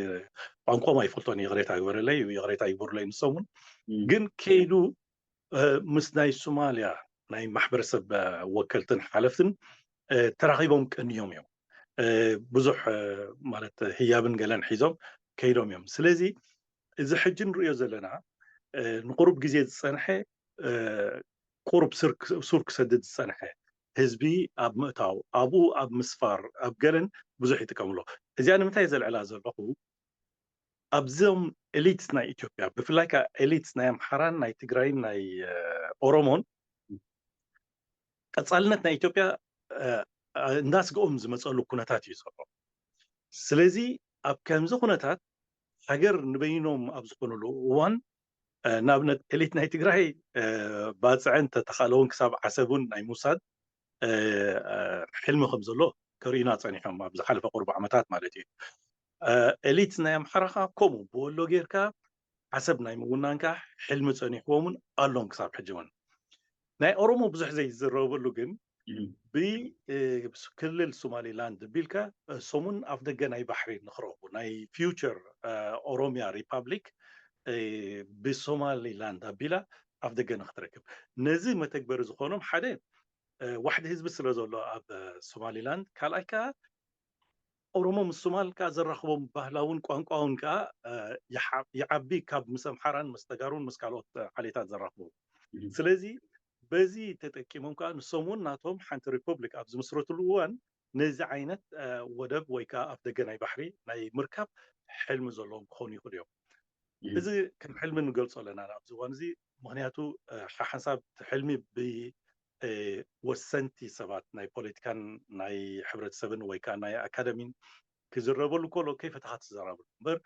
ቋንቋም ኣይፈልጦን፣ ይቕሬታ ይግበረለይ፣ ይቕሬታ ይግበሩለይ ንሶም እውን። ግን ከይዱ ምስ ናይ ሶማልያ ናይ ማሕበረሰብ ወከልትን ሓለፍትን ተራኺቦም ቀንዮም እዮም። ብዙሕ ማለት ህያብን ገለን ሒዞም ከይዶም እዮም። ስለዚ እዚ ሕጂ ንርእዮ ዘለና ንቁሩብ ግዜ ዝጸንሐ ቁሩብ ሱር ክሰድድ ዝጸንሐ ህዝቢ ኣብ ምእታው፣ ኣብኡ ኣብ ምስፋር፣ ኣብ ገለን ብዙሕ ይጥቀምሎ። እዚኣ ንምንታይ ዘልዕላ ዘለኹ ኣብዞም ኤሊትስ ናይ ኢትዮጵያ ብፍላይ ከኣ ኤሊትስ ናይ ኣምሓራን ናይ ትግራይን ናይ ኦሮሞን ቀጻልነት ናይ ኢትዮጵያ እንዳስግኦም ዝመፀሉ ኩነታት እዩ ዘሎ። ስለዚ ኣብ ከምዚ ኩነታት ሃገር ንበይኖም ኣብ ዝኾኑሉ እዋን ንኣብነት ኤሊት ናይ ትግራይ ባፅዕን ተተኻለውን ክሳብ ዓሰብን ናይ ምውሳድ ሕልሚ ከም ዘሎ ከርእዩና ፀኒሖም ኣብ ዝሓለፈ ቁሩብ ዓመታት ማለት እዩ። ኤሊት ናይ ኣምሓራ ከኣ ከምኡ ብወሎ ጌርካ ዓሰብ ናይ ምውናንካ ሕልሚ ፀኒሕዎምን ኣሎን ክሳብ ሕጂ እውን። ናይ ኦሮሞ ብዙሕ ዘይዝረበሉ ግን ብክልል ሶማሊላንድ ቢልካ ሰሙን ኣፍ ደገ ናይ ባሕሪ ንክረኽቡ ናይ ፊውቸር ኦሮሚያ ሪፓብሊክ ብሶማሊላንድ ኣቢላ ኣፍ ደገ ንክትረክብ ነዚ መተግበሪ ዝኾኖም ሓደ ዋሕዲ ህዝቢ ስለ ዘሎ ኣብ ሶማሊላንድ፣ ካልኣይ ከዓ ኦሮሞ ምስ ሶማል ከዓ ዘራኽቦም ባህላውን ቋንቋውን ከዓ ይዓቢ ካብ ምስ ኣምሓራን ምስ ተጋሩን ምስ ካልኦት ዓሌታት ዘራኽቦም። ስለዚ በዚ ተጠቂሞም ከዓ ንሶም እውን ናቶም ሓንቲ ሪፐብሊክ ኣብ ዝምስረትሉ እዋን ነዚ ዓይነት ወደብ ወይ ከዓ ኣፍ ደገ ናይ ባሕሪ ናይ ምርካብ ሕልሚ ዘለዎም ክኾኑ ይኽእሉ እዮም። እዚ ከም ሕልሚ ንገልፆ ኣለና ኣብዚ እዋን እዚ። ምኽንያቱ ሓሓንሳብ እቲ ሕልሚ ብወሰንቲ ሰባት ናይ ፖለቲካን ናይ ሕብረተሰብን ወይ ከዓ ናይ ኣካደሚን ክዝረበሉ ከሎ ከይፈተኻ ትዘራበሉ እምበር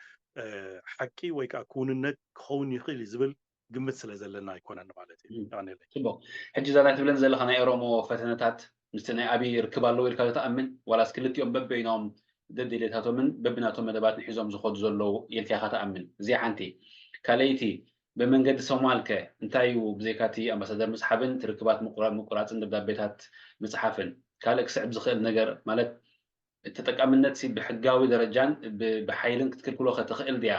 ሓቂ ወይ ከዓ ክውንነት ክኸውን ይኽእል እዩ ዝብል ግምት ስለ ዘለና ኣይኮነን ማለት እዩ። ጽቡቕ። ሕጂ እዛ ናይ ትብለን ዘለኻ ናይ ኦሮሞ ፈተነታት ምስቲ ናይ ኣብይ ርክብ ኣለዎ ኢልካ ዶ ትኣምን? ዋላስ ክልቲኦም በበይኖም ደድልየታቶምን በብናቶም መደባትን ሒዞም ዝኸዱ ዘለዉ ኢልካ ኢኻ ትኣምን? እዚኣ ሓንቲ። ካልኣይቲ፣ ብመንገዲ ሶማል ከ እንታይ እዩ ብዘይካ እቲ ኣምባሳደር ምስሓብን እቲ ርክባት ምቁራጽን ደብዳቤታት ምጽሓፍን ካልእ ክስዕብ ዝኽእል ነገር ማለት ተጠቃምነት ብሕጋዊ ደረጃን ብሓይልን ክትክልክሎ ከ ትኽእል ድያ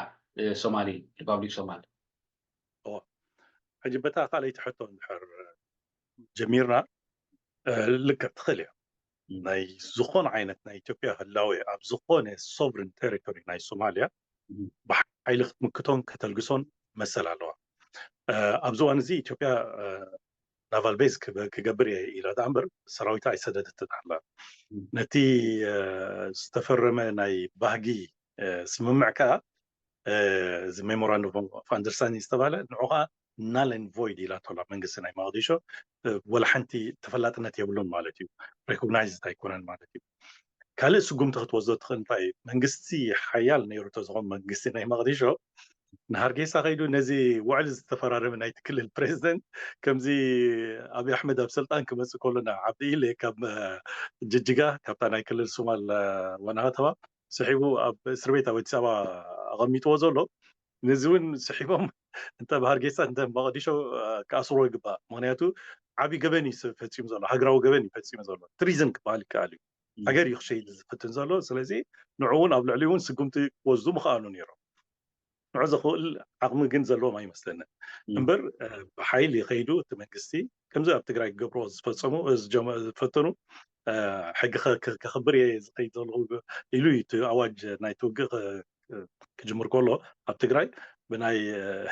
ሶማሊ ሪፓብሊክ ሶማል? ሕጂ በታ ካልኣይቲ ሕቶ እንድሕር ጀሚርና ልክዕ ትኽእል እያ። ናይ ዝኾነ ዓይነት ናይ ኢትዮጵያ ህላወ ኣብ ዝኾነ ሶቨሪን ቴሪቶሪ ናይ ሶማልያ ብሓይሊ ክትምክቶን ከተልግሶን መሰል ኣለዋ። ኣብዚ እዋን እዚ ኢትዮጵያ ናቫል ቤዝ ክገብር እየ ኢላ ደኣ እምበር ሰራዊታ ኣይሰደደትን ኣላ። ነቲ ዝተፈረመ ናይ ባህጊ ስምምዕ ከኣ እዚ ሜሞራንዱም ኦፍ ኣንደርስታንዲንግ ዝተባህለ ንዑ ከኣ ናል ኤንድ ቮይድ ኢላቶ ኣላ መንግስቲ ናይ መቕዲሾ። ወላ ሓንቲ ተፈላጥነት የብሉን ማለት እዩ። ሬኮግናይዝድ ኣይኮነን ማለት እዩ። ካልእ ስጉምቲ ክትወስዶ ትኽእል እንታይ እዩ? መንግስቲ ሓያል ነይሩ ተዝኾን መንግስቲ ናይ መቕዲሾ ንሃርጌሳ ከይዱ ነዚ ውዕል ዝተፈራረመ ናይቲ ክልል ፕሬዚደንት ከምዚ ኣብይ ኣሕመድ ኣብ ስልጣን ክመፅእ ከሎ ንዓብዲ ኢለ ካብ ጅጅጋ ካብታ ናይ ክልል ሶማል ዋና ከተማ ስሒቡ ኣብ እስር ቤት ኣብ ኣዲስ ኣበባ ኣቐሚጥዎ ዘሎ ነዚ እውን ስሒቦም እንተ ብሃርጌሳ እንተ መቐዲሾ ክኣስርዎ ይግባእ። ምክንያቱ ዓብዪ ገበን እዩ ፈፂሙ ዘሎ፣ ሃገራዊ ገበን እዩ ፈፂሙ ዘሎ። ትሪዝን ክበሃል ይከኣል እዩ። ሃገር እዩ ክሸይድ ዝፍትን ዘሎ። ስለዚ ንዑ እውን ኣብ ልዕሊ እውን ስጉምቲ ክወስዱ ምኽኣሉ ነይሮም። ንዑ ዘኽእል ዓቕሚ ግን ዘለዎም ኣይመስለንን። እምበር ብሓይሊ ከይዱ እቲ መንግስቲ ከምዚ ኣብ ትግራይ ክገብርዎ ዝፈፀሙ ዝፈተኑ ሕጊ ከኽብር እየ ዝኸይድ ዘለኹ ኢሉ እዩ እቲ ኣዋጅ ናይቲ ውግእ ክጅምር ከሎ ኣብ ትግራይ ብናይ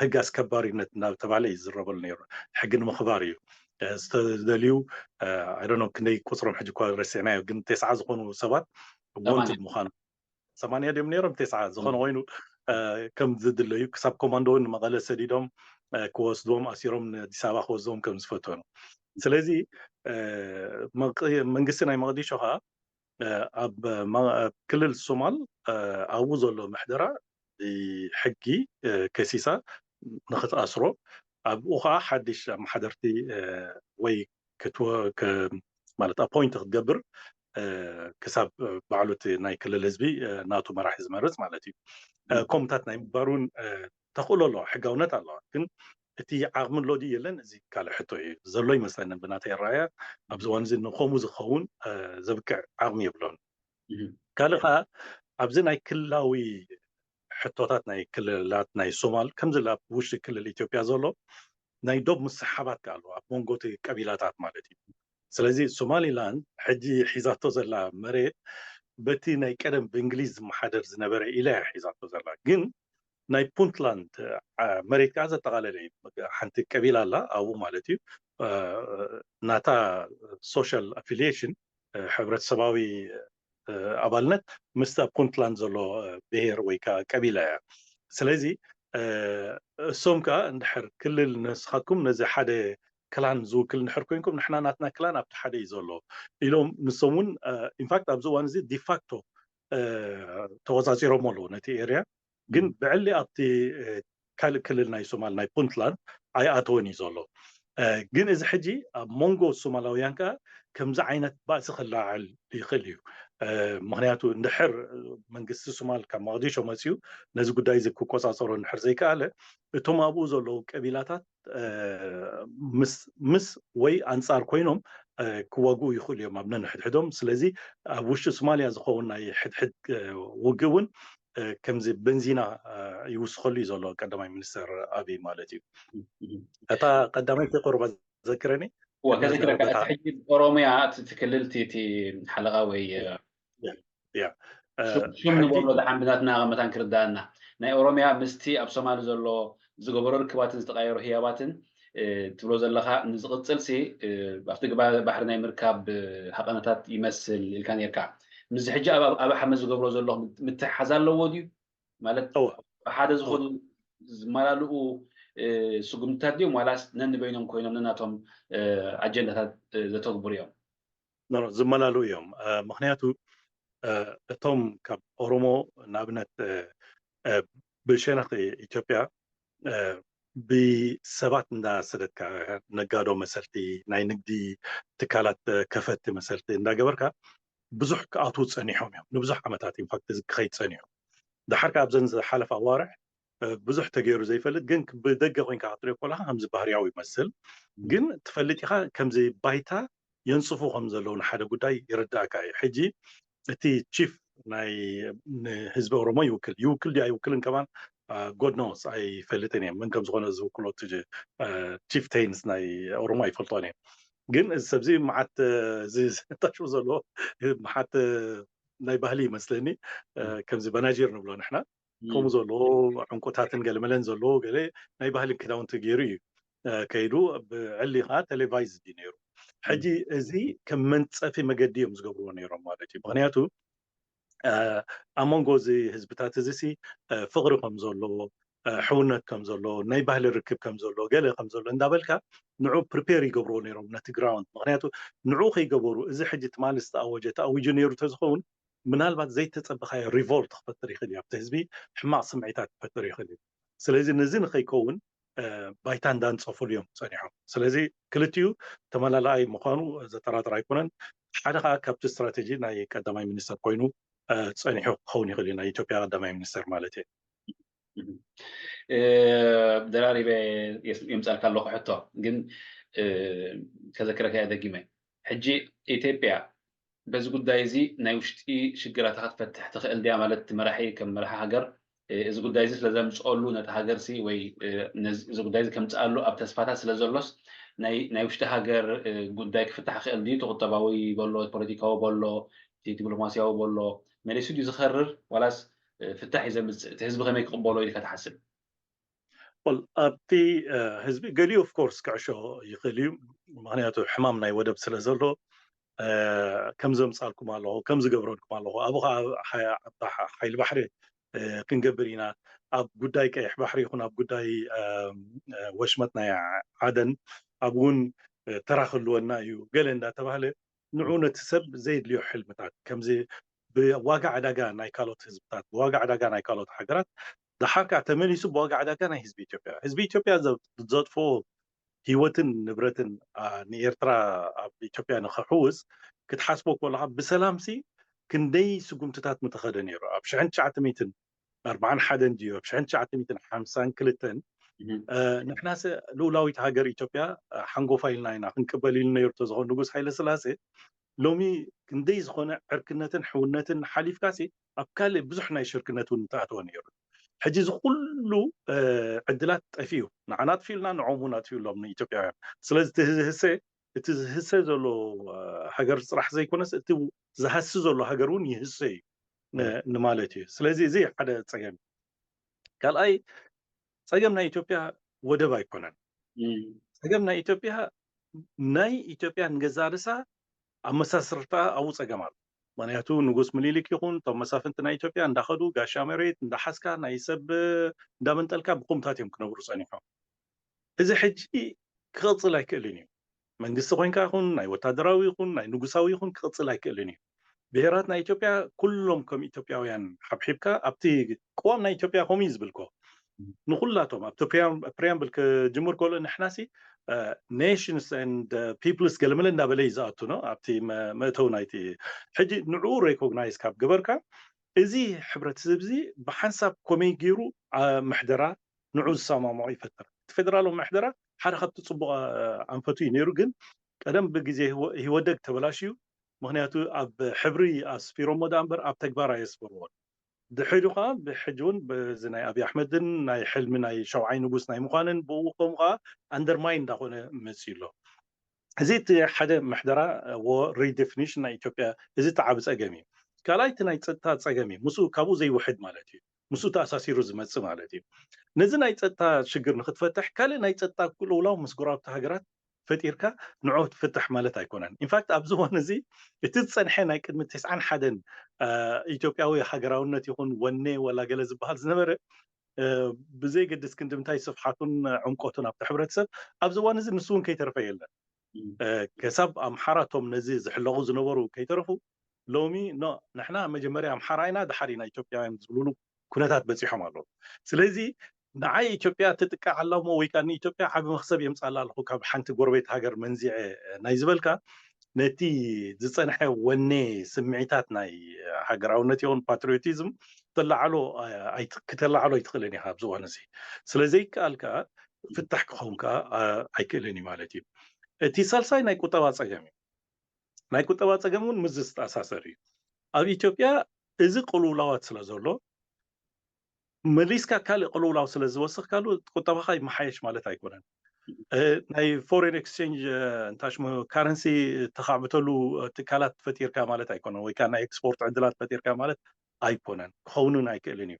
ሕጊ ኣስከባሪነት እናተባህለ እዩ ዝዝረበሉ ነይሩ። ሕጊ ንምኽባር እዩ ዝተደልዩ ኣይዶኖ ክንደይ ቁፅሮም ሕጂ እኳ ረሲዕናዮ፣ ግን ተስዓ ዝኾኑ ሰባት ወንትድ ምዃኑ ሰማንያ ድዮም ነይሮም ተስዓ ዝኾነ ኮይኑ ከም ዝድለዩ ክሳብ ኮማንዶ እውን ንመቐለ ሰዲዶም ክወስድዎም ኣሲሮም ንኣዲስ ኣበባ ክወስድዎም ከም ዝፈተኑ። ስለዚ መንግስቲ ናይ መቐዲሾ ከዓ ኣብ ክልል ሶማል ኣብኡ ዘሎ ምሕደራ ብሕጊ ከሲሳ ንክትኣስሮ ኣብኡ ከዓ ሓድሽ ኣመሓደርቲ ወይ ማለት ኣፖይንት ክትገብር ክሳብ ባዕሉ እቲ ናይ ክልል ህዝቢ ናቱ መራሒ ዝመርፅ ማለት እዩ። ከምኡታት ናይ ምግባር እውን ተኽእሎ ኣለዋ፣ ሕጋውነት ኣለዋ። ግን እቲ ዓቕሚ ኣሎ ድዩ የለን፣ እዚ ካልእ ሕቶ እዩ። ዘሎ ይመስለንን ብናተይ ኣረኣእያ ኣብዚ እዋን እዚ ንከምኡ ዝኸውን ዘብቅዕ ዓቕሚ የብሎን። ካልእ ከዓ ኣብዚ ናይ ክልላዊ ሕቶታት ናይ ክልላት ናይ ሶማል ከምዚ ኣብ ውሽጢ ክልል ኢትዮጵያ ዘሎ ናይ ዶብ ምስሕሓባት ከ ኣለዎ ኣብ መንጎ እቲ ቀቢላታት ማለት እዩ። ስለዚ ሶማሊላንድ ሕጂ ሒዛቶ ዘላ መሬት በቲ ናይ ቀደም ብእንግሊዝ ዝመሓደር ዝነበረ ኢላ እያ ሒዛቶ ዘላ። ግን ናይ ፑንትላንድ መሬት ከዓ ዘጠቓለለ እዩ። ሓንቲ ቀቢላ ኣላ ኣብኡ ማለት እዩ። ናታ ሶሻል ኣፊሊሽን ሕብረተሰባዊ ኣባልነት ምስታ ፑንትላንድ ዘሎ ብሄር ወይ ከዓ ቀቢላ እያ። ስለዚ እሶም ከዓ እንድሕር ክልል ንስኻትኩም ነዚ ሓደ ክላን ዝውክል እንድሕር ኮይንኩም ንሕና ናትና ክላን ኣብቲ ሓደ እዩ ዘሎ ኢሎም ንሶም እውን ኢንፋክት ኣብዚ እዋን እዚ ዲፋክቶ ተቆፃፂሮሞ ኣለዉ ነቲ ኤርያ። ግን ብዕሊ ኣብቲ ካልእ ክልል ናይ ሶማል ናይ ፑንትላንድ ኣይኣተወን እዩ ዘሎ። ግን እዚ ሕጂ ኣብ መንጎ ሶማላውያን ከዓ ከምዚ ዓይነት ባእሲ ክለዓል ይኽእል እዩ። ምክንያቱ እንድሕር መንግስቲ ሶማል ካብ መቕዲሾ መፅዩ ነዚ ጉዳይ እዚ ክቆፃፀሮ እንድሕር ዘይከኣለ እቶም ኣብኡ ዘለዉ ቀቢላታት ምስ ወይ ኣንፃር ኮይኖም ክዋግኡ ይኽእሉ እዮም ኣብ ነንሕድሕዶም። ስለዚ ኣብ ውሽጢ ሶማልያ ዝኸውን ናይ ሕድሕድ ውግእ እውን ከምዚ በንዚና ይውስኸሉ እዩ ዘሎ ቀዳማይ ሚኒስተር ኣብይ ማለት እዩ። እታ ቀዳመይቲ ቁርባ ዘክረኒ ከዘክረካ እቲ ሕጂ ኦሮሚያ እቲ ክልል እቲ ሓለቓ ወይ ሽም ንበሎ ደሓን ብናትና መታን ክርዳእና ናይ ኦሮሚያ ምስቲ ኣብ ሶማሊ ዘሎ ዝገበሮ ርክባትን ዝተቃየሩ ህያባትን ትብሎ ዘለኻ ንዝቕፅል ሲ ኣብቲ ግባ ባሕሪ ናይ ምርካብ ሃቐነታት ይመስል ኢልካ ነርካ። ምስዚ ሕጂ ኣብ ሓመድ ዝገብሮ ዘሎ ምትሕሓዝ ኣለዎ ድዩ? ማለት ብሓደ ዝኾኑ ዝመላልኡ ስጉምትታት ድዮም ዋላስ ነንበይኖም ኮይኖም ነናቶም ኣጀንዳታት ዘተግብሩ እዮም? ዝመላልኡ እዮም። ምክንያቱ እቶም ካብ ኦሮሞ ንኣብነት ብሸነኽ ኢትዮጵያ ብሰባት እንዳሰደድካ ነጋዶ መሰልቲ ናይ ንግዲ ትካላት ከፈቲ መሰልቲ እንዳገበርካ ብዙሕ ክኣትዉ ፀኒሖም እዮም። ንብዙሕ ዓመታት ኢንፋክት ክኸይድ ፀኒሑ። ድሓር ከ ኣብዘን ዝሓለፈ ኣዋርሕ ብዙሕ ተገይሩ ዘይፈልጥ ግን ብደገ ኮይንካ ክትሪኦ ከለካ ከምዚ ባህርያዊ ይመስል። ግን ትፈልጥ ኢካ ከምዚ ባይታ የንፅፉ ከም ዘለዉ ንሓደ ጉዳይ ይርዳእካ እዩ። ሕጂ እቲ ቺፍ ናይ ንህዝቢ ኦሮሞ ይውክል ይውክል ድዩ ኣይውክልን ከማን ጎድኖስ ኣይፈልጥን እየ። መን ከም ዝኾነ ዝውክሎ ቺፍቴንስ ናይ ኦሮሞ ኣይፈልጦን እየ። ግን እዚ ሰብዚ መዓት እዚ ታሽሙ ዘሎ መዓት ናይ ባህሊ ይመስለኒ። ከምዚ በናጂር ንብሎ ንሕና ከምኡ ዘለዎ ዕንቁታትን ገለመለን ዘለዎ ገለ ናይ ባህሊ ክዳውንቲ ገይሩ እዩ ከይዱ። ብዕሊ ከዓ ቴሌቫይዝ እዩ ነይሩ። ሕጂ እዚ ከም መንፀፊ መገዲ እዮም ዝገብርዎ ነይሮም ማለት እዩ። ምክንያቱ ኣብ መንጎ እዚ ህዝብታት እዚ ሲ ፍቅሪ ከም ዘሎ ሕውነት ከም ዘሎ ናይ ባህሊ ርክብ ከም ዘሎ ገለ ከም ዘሎ እንዳበልካ ንዑ ፕሪፔር ይገብርዎ ነይሮም ነቲ ግራውንድ። ምክንያቱ ንዑ ከይገበሩ እዚ ሕጂ ትማሊ ዝተኣወጀ ተኣዊጁ ነይሩ ተዝኸውን ምናልባት ዘይተፀበኻዮ ሪቮልት ክፈጥር ይኽእል እዩ ኣብቲ ህዝቢ፣ ሕማቕ ስምዒታት ክፈጥር ይኽእል እዩ። ስለዚ ነዚ ንኸይከውን ባይታ እንዳንፀፉሉ እዮም ፀኒሖም። ስለዚ ክልቲኡ ተመላላኣይ ምዃኑ ዘጠራጥር ኣይኮነን። ሓደ ከዓ ካብቲ ስትራቴጂ ናይ ቀዳማይ ሚኒስተር ኮይኑ ፀኒሑ ክኸውን ይኽእል እዩ ናይ ኢትዮጵያ ቀዳማይ ሚኒስተር ማለት እዩ። ደራሪበ የምፃልካ ኣለኩ ሕቶ ግን ከዘክረካ ደጊመ ሕጂ ኢትዮጵያ በዚ ጉዳይ እዚ ናይ ውሽጢ ሽግራታ ክትፈትሕ ትኽእል ድያ ማለት መራሒ ከም መራሒ ሃገር እዚ ጉዳይ እዚ ስለዘምፅኦሉ ነቲ ሃገር ሲ ወይ እዚ ጉዳይ እዚ ከምፅኣሉ ኣብ ተስፋታት ስለዘሎስ ናይ ውሽጢ ሃገር ጉዳይ ክፍታሕ ክእል ድዩ ተቁጠባዊ በሎ ፖለቲካዊ በሎ ዲፕሎማሲያዊ በሎ መሊሱ ድዩ ዝኸርር ዋላስ ፍታሕ እዩ ዘምፅእ እቲ ህዝቢ ከመይ ክቕበሎ ኢልካ ትሓስብ ኣብቲ ህዝቢ ገሊኡ ኦፍኮርስ ክዕሾ ይኽእል እዩ ምክንያቱ ሕማም ናይ ወደብ ስለ ዘሎ ከም ዘምፃልኩም ኣለኹ ከም ዝገብረልኩም ኣለኹ ኣብኡ ከዓ ሓይሊ ባሕሪ ክንገብር ኢና ኣብ ጉዳይ ቀይሕ ባሕሪ ይኹን ኣብ ጉዳይ ወሽመጥ ናይ ዓደን ኣብ እውን ተራ ክህልወና እዩ ገለ እንዳተባህለ ንዑ ነቲ ሰብ ዘየድልዮ ሕልምታት ከምዚ ብዋጋ ዕዳጋ ናይ ካልኦት ህዝብታት ብዋጋ ዕዳጋ ናይ ካልኦት ሃገራት ደሓር ከዓ ተመሊሱ ብዋጋ ዕዳጋ ናይ ህዝቢ ኢትዮጵያ ህዝቢ ኢትዮጵያ ዘጥፍኦ ህይወትን ንብረትን ንኤርትራ ኣብ ኢትዮጵያ ንክሕውስ ክትሓስቦ ከለካ ብሰላምሲ ክንደይ ስጉምትታት ምተኸደ ነይሩ ኣብ ሽሕን ትሽዓተ ሚእትን ኣርባዓን ሓደን ድዩ ኣብ ሽሕን ትሽዓተ ሚእትን ሓምሳን ክልተን ንሕናሰ ልኡላዊት ሃገር ኢትዮጵያ ሓንጎፋ ኢልና ኢና ክንቅበል ኢሉ ነይሩ ተዝኾን ንጉስ ሃይለ ስላሴ ሎሚ ክንደይ ዝኾነ ዕርክነትን ሕውነትን ሓሊፍካሲ ኣብ ካልእ ብዙሕ ናይ ሽርክነት እውን ምተኣተወ ነይሩ ሕጂ እዚ ኩሉ ዕድላት ጠፊኡ ንዓና ኣጥፊኡልና ንዖም እውን ኣጥፊኡሎም ንኢትዮጵያውያን ስለዚ ትህዝህሰ እቲ ዝህሰ ዘሎ ሃገር ጥራሕ ዘይኮነስ እቲ ዝሃሲ ዘሎ ሃገር እውን ይህሰ እዩ ንማለት እዩ ስለዚ እዚ ሓደ ፀገም ካልኣይ ፀገም ናይ ኢትዮጵያ ወደብ ኣይኮነን ፀገም ናይ ኢትዮጵያ ናይ ኢትዮጵያ ንገዛ ርእሳ ኣመሳስርታ ኣብኡ ፀገም ኣሎ ምክንያቱ ንጉስ ምኒልክ ይኹን እቶም መሳፍንቲ ናይ ኢትዮጵያ እንዳኸዱ ጋሻ መሬት እንዳሓዝካ ናይ ሰብ እንዳመንጠልካ ብኹምታት እዮም ክነብሩ ፀኒሖም እዚ ሕጂ ክቕፅል ኣይክእልን እዩ መንግስቲ ኮይንካ ይኹን ናይ ወታደራዊ ይኹን ናይ ንጉሳዊ ይኹን ክቕፅል ኣይክእልን እዩ ብሄራት ናይ ኢትዮጵያ ኩሎም ከም ኢትዮጵያውያን ሓብሒብካ ኣብቲ ቅዋም ናይ ኢትዮጵያ ከምኡ እዩ ዝብል ኮ ንኩላቶም ኣብቲ ፕሪያምብል ክጅምር ከሎ ንሕናሲ nations and peoples ገለመለ እንዳበለ እዩ ዝኣቱ ነው ኣብቲ መእተው ናይቲ ሕጂ ንዕኡ recognize ካብ ገበርካ እዚ ሕብረተሰብ እዚ ብሓንሳብ ከመይ ገይሩ ምሕደራ ንዑ ዝሰማምዖ ይፈጥር እቲ ፌደራላዊ ምሕደራ ሓደ ካብቲ ፅቡቅ ኣንፈቱ እዩ ነይሩ ግን ቀደም ብግዜ ህወደግ ተበላሽዩ ምክንያቱ ኣብ ሕብሪ ኣስፊሮሞ ዳ እምበር ኣብ ተግባር ኣየስፈርዎን ድሕሪ ከዓ ብሕጂ እውን በዚ ናይ ኣብይ ኣሕመድን ናይ ሕልሚ ናይ ሸውዓይ ንጉስ ናይ ምዃንን ብኡ ከምኡ ከዓ undermine እንዳኮነ መፅዩ ኣሎ እዚ እቲ ሓደ ምሕደራ redefinition ናይ ኢትዮጵያ እዚ ተዓቢ ፀገም እዩ ካልኣይ እቲ ናይ ፀጥታ ፀገም እዩ ምስኡ ካብኡ ዘይውሕድ ማለት እዩ ምስኡ ተኣሳሲሩ ዝመፅእ ማለት እዩ ነዚ ናይ ፀጥታ ሽግር ንክትፈትሕ ካልእ ናይ ፀጥታ ቅልውላው ምስ ጎረባብቲ ሃገራት ፈጢርካ ንዑ ትፍትሕ ማለት ኣይኮነን ኢንፋክት ኣብዚ እዋን እዚ እቲ ዝፀንሐ ናይ ቅድሚ ተስዓን ሓደን ኢትዮጵያዊ ሃገራውነት ይኹን ወኔ ወላ ገለ ዝበሃል ዝነበረ ብዘይገድስ ክንዲ ምንታይ ስፍሓቱን ዕምቆቱን ኣብቲ ሕብረተሰብ ኣብዚ እዋን እዚ ንሱ እውን ከይተረፈ የለን ከሳብ ኣምሓራ እቶም ነዚ ዝሕለቑ ዝነበሩ ከይተረፉ ሎሚ ኖ ንሕና መጀመርያ ኣምሓራ ኢና ድሓር ኢና ኢትዮጵያውያን ዝብልሉ ኩነታት በፂሖም ኣለዉ ስለዚ ንዓይ ኢትዮጵያ ትጥቃዕ ኣላ እሞ ወይ ከዓ ንኢትዮጵያ ዓቢ መክሰብ የምፃላ ኣለኹ ካብ ሓንቲ ጎረቤት ሃገር መንዚዐ ናይ ዝበልካ ነቲ ዝፀንሐ ወኔ ስምዒታት ናይ ሃገራውነት ይኹን ፓትሪዮቲዝም ተላዓሎ ክተላዓሎ ኣይትኽእልን ኢኻ ኣብዚ እዋን እዚ ስለዘይከኣል ከዓ ፍታሕ ክኸውን ከዓ ኣይክእልን እዩ ማለት እዩ እቲ ሳልሳይ ናይ ቁጠባ ፀገም እዩ ናይ ቁጠባ ፀገም እውን ምዝ ዝተኣሳሰር እዩ ኣብ ኢትዮጵያ እዚ ቅልውላዋት ስለ ዘሎ መሊስካ ካልእ ቅልውላው ስለ ዝወስኽካሉ ቁጠባኻ ይመሓየሽ ማለት ኣይኮነን ናይ foreign exchange እንታይ ሽሙ currency ተኻዕብተሉ ትካላት ፈጢርካ ማለት ኣይኮነን ወይ ከዓ ናይ ኤክስፖርት ዕድላት ፈጢርካ ማለት ኣይኮነን ክኸውንን ኣይክእልን እዩ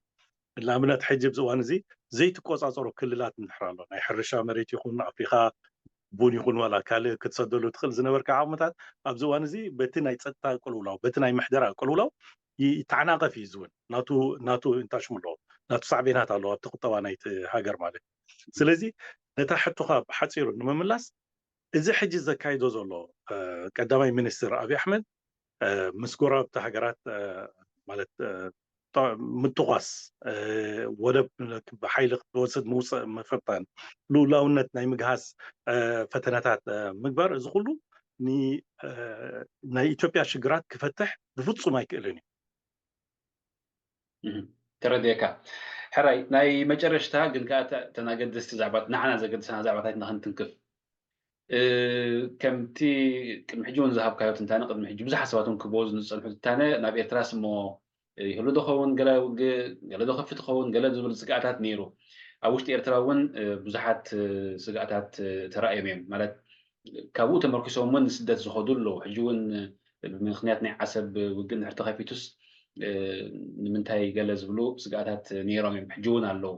ንኣብነት ሕጂ ኣብዚ እዋን እዚ ዘይትቆፃፀሮ ክልላት እንድሕር ኣሎ ናይ ሕርሻ መሬት ይኹን ኣፍሪካ ቡን ይኹን ዋላ ካልእ ክትሰደሉ ትኽእል ዝነበርካ ዓቕምታት ኣብዚ እዋን እዚ በቲ ናይ ፀጥታ ቅልውላው በቲ ናይ ምሕደራ ቅልውላው ይተዓናቐፍ እዩ ዝውን ናቱ ናቱ እንታይ ሽሙ ኣለዎ ናቱ ሳዕቤናት ኣለዎ ኣብቲ ቁጠባ ናይቲ ሃገር ማለት ስለዚ ነታ ሕቶኻ ብሓፂሩ ንምምላስ እዚ ሕጂ ዘካይዶ ዘሎ ቀዳማይ ሚኒስትር ኣብይ ኣሕመድ ምስ ጎረባብቲ ሃገራት ማለት ምጥቋስ ወደብ ብሓይሊ ክትወስድ ምውፅእ ምፍታን ልኡላውነት ናይ ምግሃስ ፈተነታት ምግባር እዚ ኩሉ ናይ ኢትዮጵያ ሽግራት ክፈትሕ ብፍፁም ኣይክእልን እዩ ተረድኤካ። ሕራይ፣ ናይ መጨረሽታ ግን ከኣ እተ-፣ እተን ኣገደስቲ ዛዕባት፣ ንዓና ዘገድሰና ዛዕባታት ኢና ክንትንክፍ። እ፣ ከምቲ ቅድሚ ሕጂ እውን ዝሃብካዮ ትንታነ፣ ቅድሚ ሕጂ ብዙሓት ሰባት እውን ክህብዎ ዝጸንሑ ትንታነ፣ ናብ ኤርትራስ እሞ ይህሉ ዶ ኸውን፣ ገለ ውግእ፣ ገለ ዶ ከፊት ኸውን፣ ገለ ዝብል ስግኣታት ነይሩ። ኣብ ውሽጢ ኤርትራ እውን፣ እ፣ ብዙሓት፣ እ፣ ስግኣታት፣ እ፣ ተራእዮም እዮም። ማለት፣ ካብኡ ተመርኪሶም እውን ንስደት ዝኸዱ ኣለዉ። ሕጂ እውን፣ እ፣ ብምኽንያት ናይ ዓሰብ ውግእ እንድሕር ተኸፊቱስ፣ እ፣ ንምንታይ ገለ ዝብሉ ስግኣታት ነይሮም እዮም፣ ሕጂ እውን ኣለዉ።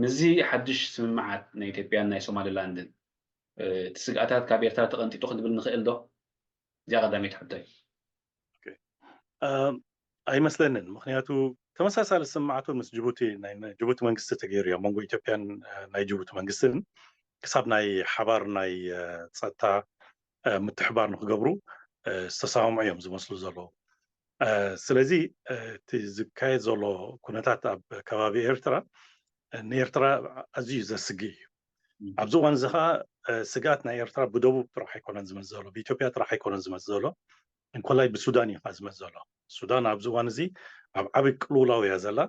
ምስዚ ሓድሽ ስምምዓት ናይ ኢትዮጵያን ናይ ሶማሊላንድን፣ እ፣ እቲ ስግኣታት ካብ ኤርትራ ተቐንጢጡ ክንብል ንኽእል ዶ? እዚኣ ቀዳመይቲ ሕቶ እዩ። ኦኬ። እ፣ ኣይመስለንን። ምኽንያቱ ተመሳሳሊ ስምምዓት እውን ምስ ጅቡቲ፣ ናይ፣ ናይ ጅቡቲ መንግስቲ ተገይሩ እዩ። ኣብ መንጎ ኢትዮጵያን፣ እ፣ ናይ ጅቡቲ መንግስትን ክሳብ ናይ ሓባር ናይ፣ እ፣ ጸጥታ፣ እ፣ ምትሕባር ንክገብሩ፣ እ፣ ዝተሰማምዑ እዮም ዝመስሉ ዘለዉ። እ፣ ስለዚ፣ እ፣ እቲ ዝካየድ ዘሎ ኩነታት ኣብ ከባቢ ኤርትራ፣ እ፣ ንኤርትራ ኣዝዩ ዘስግእ እዩ። ኣብዚ እዋን እዚ ኸዓ፣ እ፣ ስግኣት ናይ ኤርትራ ብደቡብ ጥራሕ ኣይኮነን ዝመጽእ ዘሎ፣ ብኢትዮጵያ ጥራሕ ኣይኮነን ዝመጽእ ዘሎ፣ እንኮላይ ብሱዳን እዩ ኸዓ ዝመጽእ ዘሎ። ሱዳን ኣብዚ እዋን እዚ ኣብ ዓቢ ቅልውላው እያ ዘላ።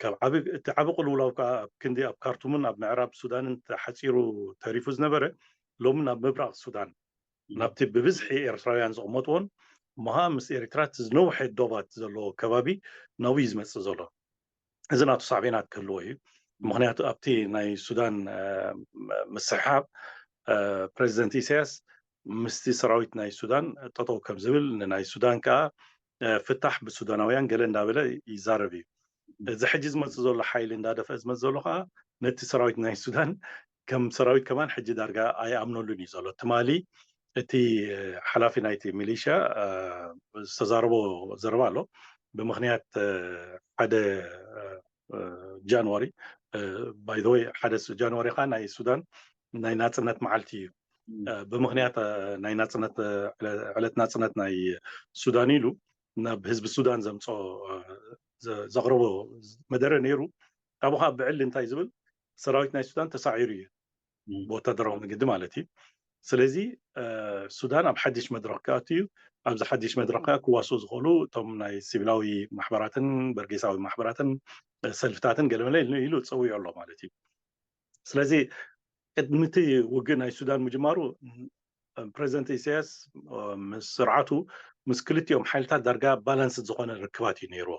ካብ ዓቢ፣ እቲ ዓቢ ቅልውላው ከኣ ኣብ ክንዲ ኣብ ካርቱምን ኣብ ምዕራብ ሱዳንን ተሓጺሩ ተሪፉ ዝነበረ፣ ሎሚ ናብ ምብራቕ ሱዳን፣ ናብቲ ብብዝሒ ኤርትራውያን ዝቕመጥዎን፣ እሞ ኸዓ ምስ ኤርትራ እቲ ዝነውሐ ዶባት ዘለዎ ከባቢ ናብኡ እዩ ዝመጽእ ዘሎ። እዚ ናቱ ሳዕቤናት ክህልዎ እዩ። ምኽንያቱ ኣብቲ ናይ ሱዳን፣ እ፣ ምስሕሓብ፣ እ፣ ፕረዚደንት ኢሳያስ ምስቲ ሰራዊት ናይ ሱዳን ጠጠው ከም ዝብል፣ ንናይ ሱዳን ከኣ፣ እ፣ ፍታሕ ብሱዳናውያን ገለ እንዳበለ ይዛረብ እዩ። እዚ ሕጂ ዝመጽእ ዘሎ ሓይሊ እንዳደፍአ ዝመጽእ ዘሎ ከኣ ነቲ ሰራዊት ናይ ሱዳን ከም ሰራዊት ከማን ሕጂ ዳርጋ ኣይኣምነሉን እዩ ዘሎ። ትማሊ እቲ፣ እ፣ ሓላፊ ናይቲ ሚሊሻ፣ እ፣ ዝተዛረቦ ዘረባ ኣሎ። ብምኽንያት፣ እ፣ ሓደ፣ እ፣ እ፣ ጃንዋሪ፣ እ፣ ባይ ዘ ወይ፣ ሓደ ስ-፣ ጃንዋሪ ኸዓ ናይ ሱዳን ናይ ናጽነት መዓልቲ እዩ። እ፣ ብምኽንያት፣ እ፣ ናይ ናጽነት፣ እ፣ ዕለ-፣ ዕለት ናጽነት ናይ ሱዳን ኢሉ ናብ ህዝቢ ሱዳን ዘምጽኦ፣ እ፣ ዘ-፣ ዘቕረቦ መደረ ነይሩ። ካብኡ ኸዓ ብዕሊ እንታይ ዝብል፣ ሰራዊት ናይ ሱዳን ተሳዒሩ እዩ፣ ብወታደራዊ መገዲ ማለት እዩ። ስለዚ፣ እ፣ ሱዳን ኣብ ሓድሽ መድረኽ ክኣቱ እዩ። ኣብዚ ሓድሽ መድረኽ ከኣ ክዋስኡ ዝኽእሉ እቶም ናይ ሲቪላዊ ማሕበራትን በርጌሳዊ ማሕበራትን፣ እ፣ ሰልፍታትን ገለመለ ኢሉ፣ ኢሉ ጸዊዑ ኣሎ ማለት እዩ። ስለዚ ቅድሚ እቲ ውግእ ናይ ሱዳን ምጅማሩ፣ እ፣ ፕረዚደንት ኢሳያስ፣ እ፣ ምስ ስርዓቱ፣ ምስ ክልቲኦም ሓይልታት ዳርጋ ባላንስ ዝኾነ ርክባት እዩ ነይርዎ።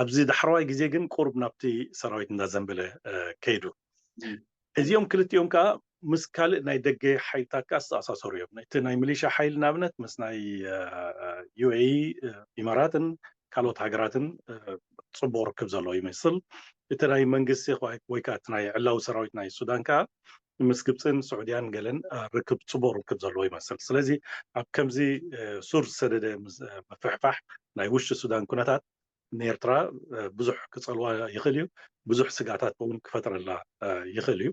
ኣብዚ ዳሕረዋይ ግዜ ግን ቁሩብ ናብቲ ሰራዊት እንዳዘንበለ፣ እ፣ ከይዱ። እዚኦም ክልቲኦም ከኣ ምስ ካልእ ናይ ደገ ሓይልታት ከኣ ዝተኣሳሰሩ እዮም። እቲ ናይ ሚሊሻ ሓይሊ ንኣብነት ምስ ናይ፣ እ፣ ዩ ኤ ኢ፣ እ፣ ኢማራትን ካልኦት ሃገራትን፣ እ፣ ጽቡቕ ርክብ ዘለዎ ይመስል። እቲ ናይ መንግስቲ ወይ፣ ወይ ከኣ እቲ ናይ ዕላዊ ሰራዊት ናይ ሱዳን ከኣ ምስ ግብጽን ስዑድያን ገለን፣ እ፣ ርክብ፣ ጽቡቕ ርክብ ዘለዎ ይመስል። ስለዚ ኣብ ከምዚ፣ እ፣ ሱር ዝሰደደ ምስ-፣ እ፣ ምፍሕፋሕ ናይ ውሽጢ ሱዳን ኩነታት ንኤርትራ፣ እ፣ ብዙሕ ክጸልዋ ይኽእል እዩ። ብዙሕ ስግኣታት እውን ክፈጥረላ፣ እ፣ ይኽእል እዩ።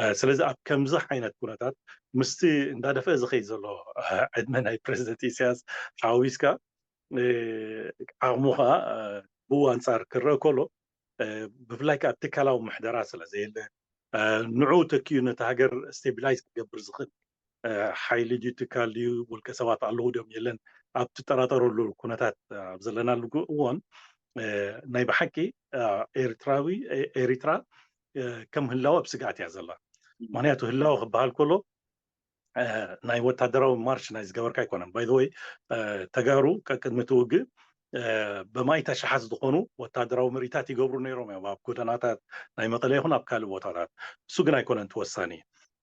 እ፣ ስለዚ ኣብ ከምዚ ዓይነት ኩነታት ምስቲ እንዳደፍአ ዝኸይድ ዘሎ፣ እ፣ ዕድመ ናይ ፕረዚደንት ኢሳያስ ሓዋዊስካ፣ እ፣ ዓቕሙ ኸኣ፣ እ፣ ብኡ ኣንጻር ክረአ ከሎ፣ እ፣ ብፍላይ ከኣ ትካላዊ ምሕደራ ስለ ዘየለ፣ እ፣ ንዕኡ ተኪኡ ነቲ ሃገር ስቴቢላይዝ ክገብር ዝኽእል፣ እ፣ ሓይሊ ድዩ፣ ትካል ድዩ፣ ውልቀ ሰባት ኣለዉ ድዮም የለን፣ ኣብ ትጠራጠረሉ ኩነታት ኣብ ዘለናሉ ግ-፣ እዋን፣ እ፣ ናይ ብሓቂ፣ እ፣ ኤርትራዊ፣ ኤ-፣ ኤሪትራ፣ እ፣ ከም ህላወ ኣብ ስግኣት እያ ዘላ። ምኽንያቱ ህላወ ክበሃል ከሎ፣ እ፣ ናይ ወታደራዊ ማርች ናይ ዝገበርካ ኣይኮነን። ባይ ዘ ወይ፣ እ፣ ተጋሩ ቀቅድሚ እቲ ውግእ፣ እ፣ ብማእት ኣሽሓት ዝኾኑ ወታደራዊ ምርኢታት ይገብሩ ነይሮም እዮም፣ ኣብ ጎደናታት ናይ መቐለ ይኹን ኣብ ካልእ ቦታታት። እሱ ግን ኣይኮነን ተወሳኒ።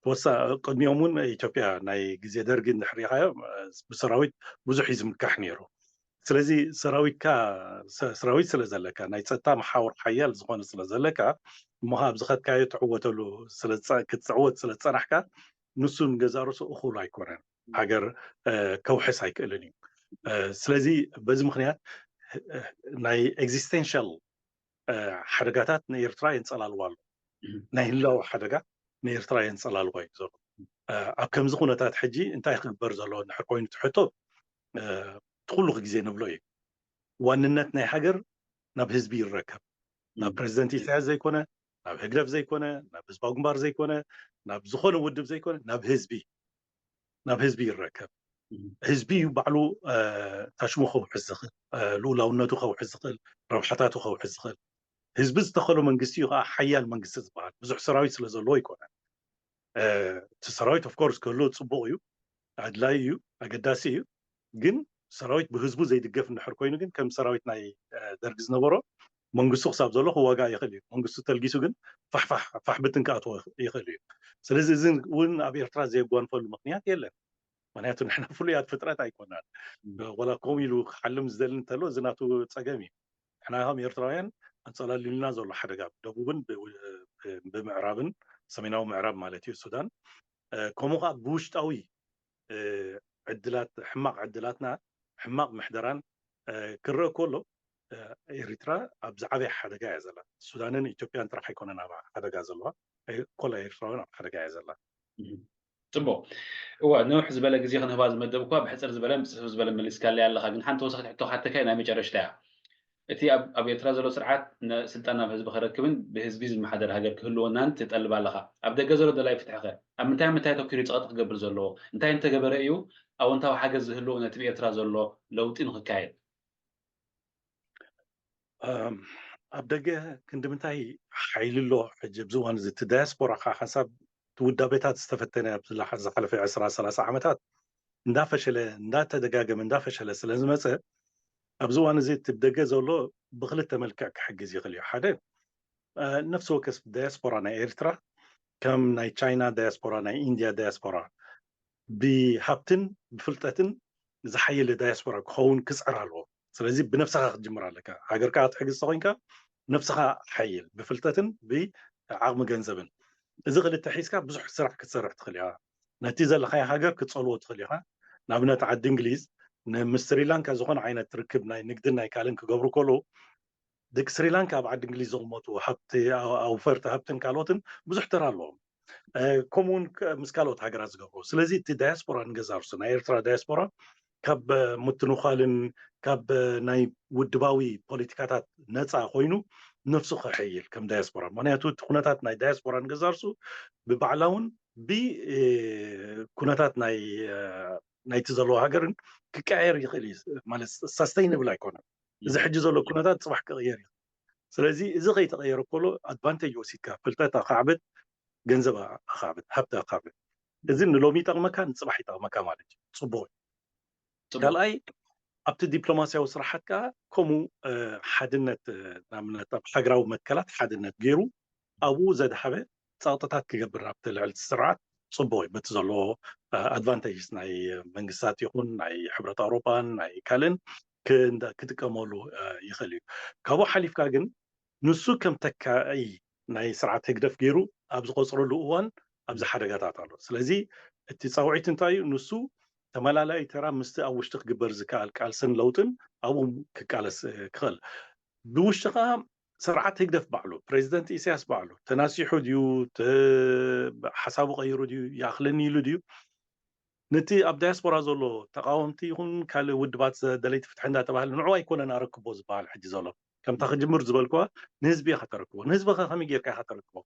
ተወሳ-፣ ቅድሚኦም እውን ኢትዮጵያ ናይ ግዜ ደርጊ እንድሕር ሪኢኻዮ፣ እ፣ ብሰራዊት ብዙሕ እዩ ዝምካሕ ነይሩ። ስለዚ ሰራዊትካ፣ ሰ-፣ ሰራዊት ስለ ዘለካ፣ ናይ ጸጥታ መሓውር ሓያል ዝኾነ ስለ ዘለካ፣ እሞ ኸኣ ኣብ ዝኸድካዮ ትዕወተሉ ስለ ዝጸ-፣ ክትዕወት ስለ ዝጸናሕካ፣ ንሱ ንገዛእ ርእሱ እኹል ኣይኮነን። ሃገር፣ እ፣ ከውሕስ ኣይክእልን እዩ። እ፣ ስለዚ በዚ ምኽንያት፣ እ፣ ናይ ኤግዚስቴንሻል፣ እ፣ ሓደጋታት ንኤርትራ የንጸላልዋ ኣሎ። ናይ ህላወ ሓደጋ ንኤርትራ የንጸላልዋ እዩ ዘሎ። እ፣ ኣብ ከምዚ ኩነታት ሕጂ እንታይ ክግበር ዘሎ እንድሕር ኮይኑ እቲ ሕቶ፣ እ፣ እቲ ኩሉ ግዜ ንብሎ እዩ። ዋንነት ናይ ሃገር ናብ ህዝቢ ይረከብ። ናብ ፕረዚደንት ኢሳያስ ዘይኮነ፣ ናብ ህግደፍ ዘይኮነ፣ ናብ ህዝባዊ ግንባር ዘይኮነ፣ ናብ ዝኾነ ውድብ ዘይኮነ፣ ናብ ህዝቢ፣ ናብ ህዝቢ ይረከብ። ህዝቢ እዩ ባዕሉ፣ እ፣ ታሽሙ ከውሕስ ዝኽእል፣ እ፣ ልኡላውነቱ ከውሕስ ዝኽእል፣ ረብሓታቱ ከውሕስ ዝኽእል። ህዝቢ ዝተኸሎ መንግስቲ እዩ ከዓ ሓያል መንግስቲ ዝበሃል። ብዙሕ ሰራዊት ስለ ዘለዎ ኣይኮነን። እቲ ሰራዊት ኦፍኮርስ ክህሉ ፅቡቅ እዩ፣ ኣድላይ እዩ፣ ኣገዳሲ እዩ። ግን ሰራዊት ብህዝቡ ዘይድገፍ እንድሕር ኮይኑ ግን ከም ሰራዊት ናይ ደርጊ ዝነበሮ መንግስቱ ክሳብ ዘሎ ክዋጋ ይኽእል እዩ። መንግስቱ ተልጊሱ ግን ፋሕፋሕ ፋሕብትን ክኣትዎ ይኽእል እዩ። ስለዚ እዚ እውን ኣብ ኤርትራ ዘየጓንፈሉ ምክንያት የለን። ምክንያቱ ንሕና ፍሉያት ፍጥረት ኣይኮናን። ወላ ከምኡ ኢሉ ክሓልም ዝደሊ እንተሎ እዚ ናቱ ፀገም እዩ። ንሕና ከም ኤርትራውያን ኣንፀላሊሉና ዘሎ ሓደጋ ብደቡብን ብምዕራብን፣ ሰሜናዊ ምዕራብ ማለት እዩ፣ ሱዳን፣ ከምኡ ከዓ ብውሽጣዊ ዕድላት፣ ሕማቅ ዕድላትና፣ ሕማቅ ምሕደራን ክረአ ከሎ ኤሪትራ ኣብ ዝዓበየ ሓደጋ እያ ዘላ። ሱዳንን ኢትዮጵያን ጥራሕ ኣይኮነን ኣብ ሓደጋ ዘለዋ፣ ኮላ ኤርትራውን ኣብ ሓደጋ እያ ዘላ። ፅቡቅ። እወ፣ ንውሕ ዝበለ ግዜ ክንህባ ዝመደብኳ ብሕፅር ዝበለ ብፅፍፍ ዝበለ መሊስካለይ ኣለካ። ግን ሓንቲ ወሰክቲ ሕቶ ካተካ ናይ መጨረሽታ እያ። እቲ ኣብ ኤርትራ ዘሎ ስርዓት ስልጣን ናብ ህዝቢ ክረክብን ብህዝቢ ዝመሓደር ሃገር ክህልወናን ትጠልብ ኣለካ። ኣብ ደገ ዘሎ ደላይ ፍትሕኸ ኣብ ምንታይ ምንታይ ተኪሩ ፀቕጢ ክገብር ዘለዎ? እንታይ እንተገበረ እዩ ኣወንታዊ ሓገዝ ዝህልዎ ነቲ ብኤርትራ ዘሎ ለውጢ ንክካየድ? ኣብ ደገ ክንዲ ምንታይ ሓይሊ ኣሎ? ሕጂ ኣብዚ እዋን እዚ እቲ ዳያስፖራ ከዓ ሓንሳብ ውዳቤታት ዝተፈተነ ኣብ ዝሓለፈ ዕስራ ሰላሳ ዓመታት እንዳፈሸለ እንዳተደጋገመ እንዳፈሸለ ስለ ዝመፀ ኣብዚ እዋን እዚ እቲ ብደገ ዘሎ ብክልተ መልክዕ ክሕግዝ ይኽእል እዩ። ሓደ ነፍሲ ወከፍ ዳያስፖራ ናይ ኤርትራ ከም ናይ ቻይና ዳያስፖራ፣ ናይ ኢንድያ ዳያስፖራ ብሃብትን ብፍልጠትን ዝሓየለ ዳያስፖራ ክኸውን ክፅዕር ኣለዎ። ስለዚ ብነብስኻ ክትጅምር ኣለካ። ሃገርካ ክትሕግዝ ተኮይንካ ነብስኻ ሓይል ብፍልጠትን ብዓቕሚ ገንዘብን። እዚ ክልተ ሒዝካ ብዙሕ ስራሕ ክትሰርሕ ትኽእል ኢኻ። ነቲ ዘለኻዮ ሃገር ክትፀልዎ ትኽእል ኢኻ። ንኣብነት ዓዲ እንግሊዝ ምስ ስሪላንካ ዝኾነ ዓይነት ርክብ ናይ ንግድን ናይ ካልእን ክገብሩ ከለዉ ደቂ ስሪላንካ ኣብ ዓዲ እንግሊዝ ዝቕመጡ ሃብቲ ኣውፈርቲ ሃብትን ካልኦትን ብዙሕ ተራ ኣለዎም። ከምኡ እውን ምስ ካልኦት ሃገራት ዝገብርዎ። ስለዚ እቲ ዳያስፖራ ንገዛ ርሱ ናይ ኤርትራ ዳያስፖራ ካብ ምትንኳልን ካብ ናይ ውድባዊ ፖለቲካታት ነፃ ኮይኑ ነፍሱ ከሕይል ከም ዳያስፖራ። ምክንያቱ እቲ ኩነታት ናይ ዳያስፖራ ንገዛ ርሱ ብባዕላውን ብኩነታት ናይ ናይቲ ዘለዎ ሃገርን ክቀየር ይኽእል እዩ። ማለት ሳስተይነብል ኣይኮነን። እዚ ሕጂ ዘሎ ኩነታት ፅባሕ ክቕየር እዩ። ስለዚ እዚ ከይተቐየረ ከሎ ኣድቫንቴጅ ወሲድካ ፍልጠት ኣኻዕብት፣ ገንዘብ ኣኻዕብት፣ ሃብቲ ኣኻዕብት። እዚ ንሎሚ ይጠቕመካ ንፅባሕ ይጠቕመካ ማለት እዩ። ፅቡቅ እዩ። ካልኣይ ኣብቲ ዲፕሎማሲያዊ ስራሓት ከዓ ከምኡ ሓድነት ንኣብነት ኣብ ሃገራዊ መትከላት ሓድነት ገይሩ ኣብኡ ዘድሃበ ፀቕጥታት ክገብር ኣብቲ ልዕሊ ስርዓት ፅቡቅ እዩ። በቲ ዘለዎ ኣድቫንቴጅስ ናይ መንግስታት ይኹን ናይ ሕብረት ኣውሮፓን ናይ ካልእን ክጥቀመሉ ይኽእል እዩ። ካብኡ ሓሊፍካ ግን ንሱ ከም ተካኢ ናይ ስርዓት ህግደፍ ገይሩ ኣብ ዝቆፅረሉ እዋን ኣብዚ ሓደጋታት ኣሎ። ስለዚ እቲ ፃውዒት እንታይ እዩ? ንሱ ተመላላኢ ተራ ምስቲ ኣብ ውሽጢ ክግበር ዝከኣል ቃልስን ለውጥን ኣብኡ ክቃለስ ክኽእል። ብውሽጢ ከዓ ስርዓት ህግደፍ ባዕሉ ፕሬዚደንት ኢሳያስ ባዕሉ ተናሲሑ ድዩ ሓሳቡ ቀይሩ ድዩ ይኣኽለኒ ኢሉ ድዩ ነቲ ኣብ ዳያስፖራ ዘሎ ተቃወምቲ ይኹን ካልእ ውድባት ደለይቲ ፍትሒ እንዳተባሃለ ንዑ ኣይኮነን ኣረክቦ ዝበሃል ሕጂ ዘሎ ከምታ ክጅምር ዝበልኩዋ ንህዝቢ ኢኻ ተረክቦ። ንህዝቢ ከ ከመይ ጌርካ ኢኻ ተረክቦ?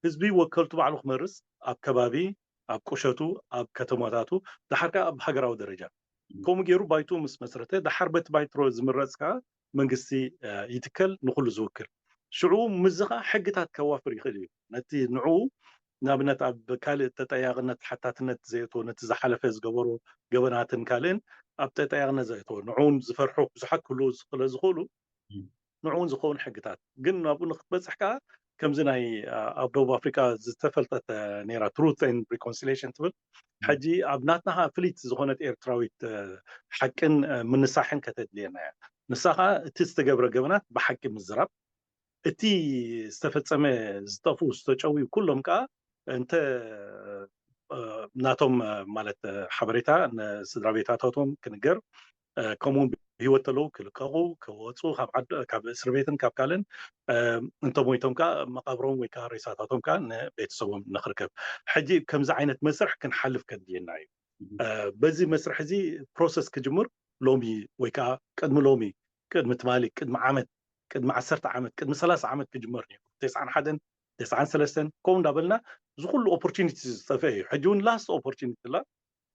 ህዝቢ ወከልቱ ባዕሉ ክመርፅ ኣብ ከባቢ ኣብ ቁሸቱ ኣብ ከተማታቱ ደሓር ከዓ ኣብ ሃገራዊ ደረጃ ከምኡ ገይሩ ባይትኡ ምስ መስረተ ደሓር በቲ ባይትሮ ዝምረፅ ከዓ መንግስቲ ይትከል ንኩሉ ዝውክል ሽዑ ምዚ ከዓ ሕግታት ከዋፍር ይኽእል እዩ ነቲ ንዕኡ ንኣብነት ኣብ ካልእ ተጠያቅነት ሓታትነት ዘየእትዎ ነቲ ዝሓለፈ ዝገበሮ ገበናትን ካልእን ኣብ ተጠያቅነት ዘእትዎ ንዕኡን ዝፈርሑ ብዙሓት ክህልዉ ስለ ዝኽእሉ ንዕኡን ዝኸውን ሕግታት ግን ናብኡ ንክትበፅሕ ከዓ ከምዚ ናይ ኣብ ደቡብ ኣፍሪቃ ዝተፈልጠት ነራ Truth and Reconciliation ትብል ሕጂ ኣብ ናትና ከዓ ፍልይቲ ዝኾነት ኤርትራዊት ሓቅን ምንሳሕን ከተድልየና እያ። ንሳ ከዓ እቲ ዝተገብረ ገበናት ብሓቂ ምዝራብ እቲ ዝተፈፀመ ዝጠፍኡ ዝተጨውዩ ኩሎም ከዓ እንተ ናቶም ማለት ሓበሬታ ንስድራ ቤታታቶም ክንገር ከምኡ ብህይወት ተለዉ ክልቀቁ ክወፁ ካብ እስር ቤትን ካብ ካልእን እንተሞይቶም ከዓ መቃብሮም ወይ ከዓ ሬሳታቶም ከዓ ንቤተሰቦም ንክርከብ ሕጂ ከምዚ ዓይነት መስርሕ ክንሓልፍ ከድልየና እዩ በዚ መስርሕ እዚ process ክጅምር ሎሚ ወይ ከዓ ቅድሚ ሎሚ ቅድሚ ትማሊ ቅድሚ ዓመት ቅድሚ ዓሰርተ ዓመት ቅድሚ ሰላሳ ዓመት ክጅመር ነይሩ ተስዓን ሓደን ተስዓን ሰለስተን ከምኡ እንዳበልና እዚ ኩሉ opportunity ዝጠፍአ እዩ ሕጂ እውን last opportunity ላ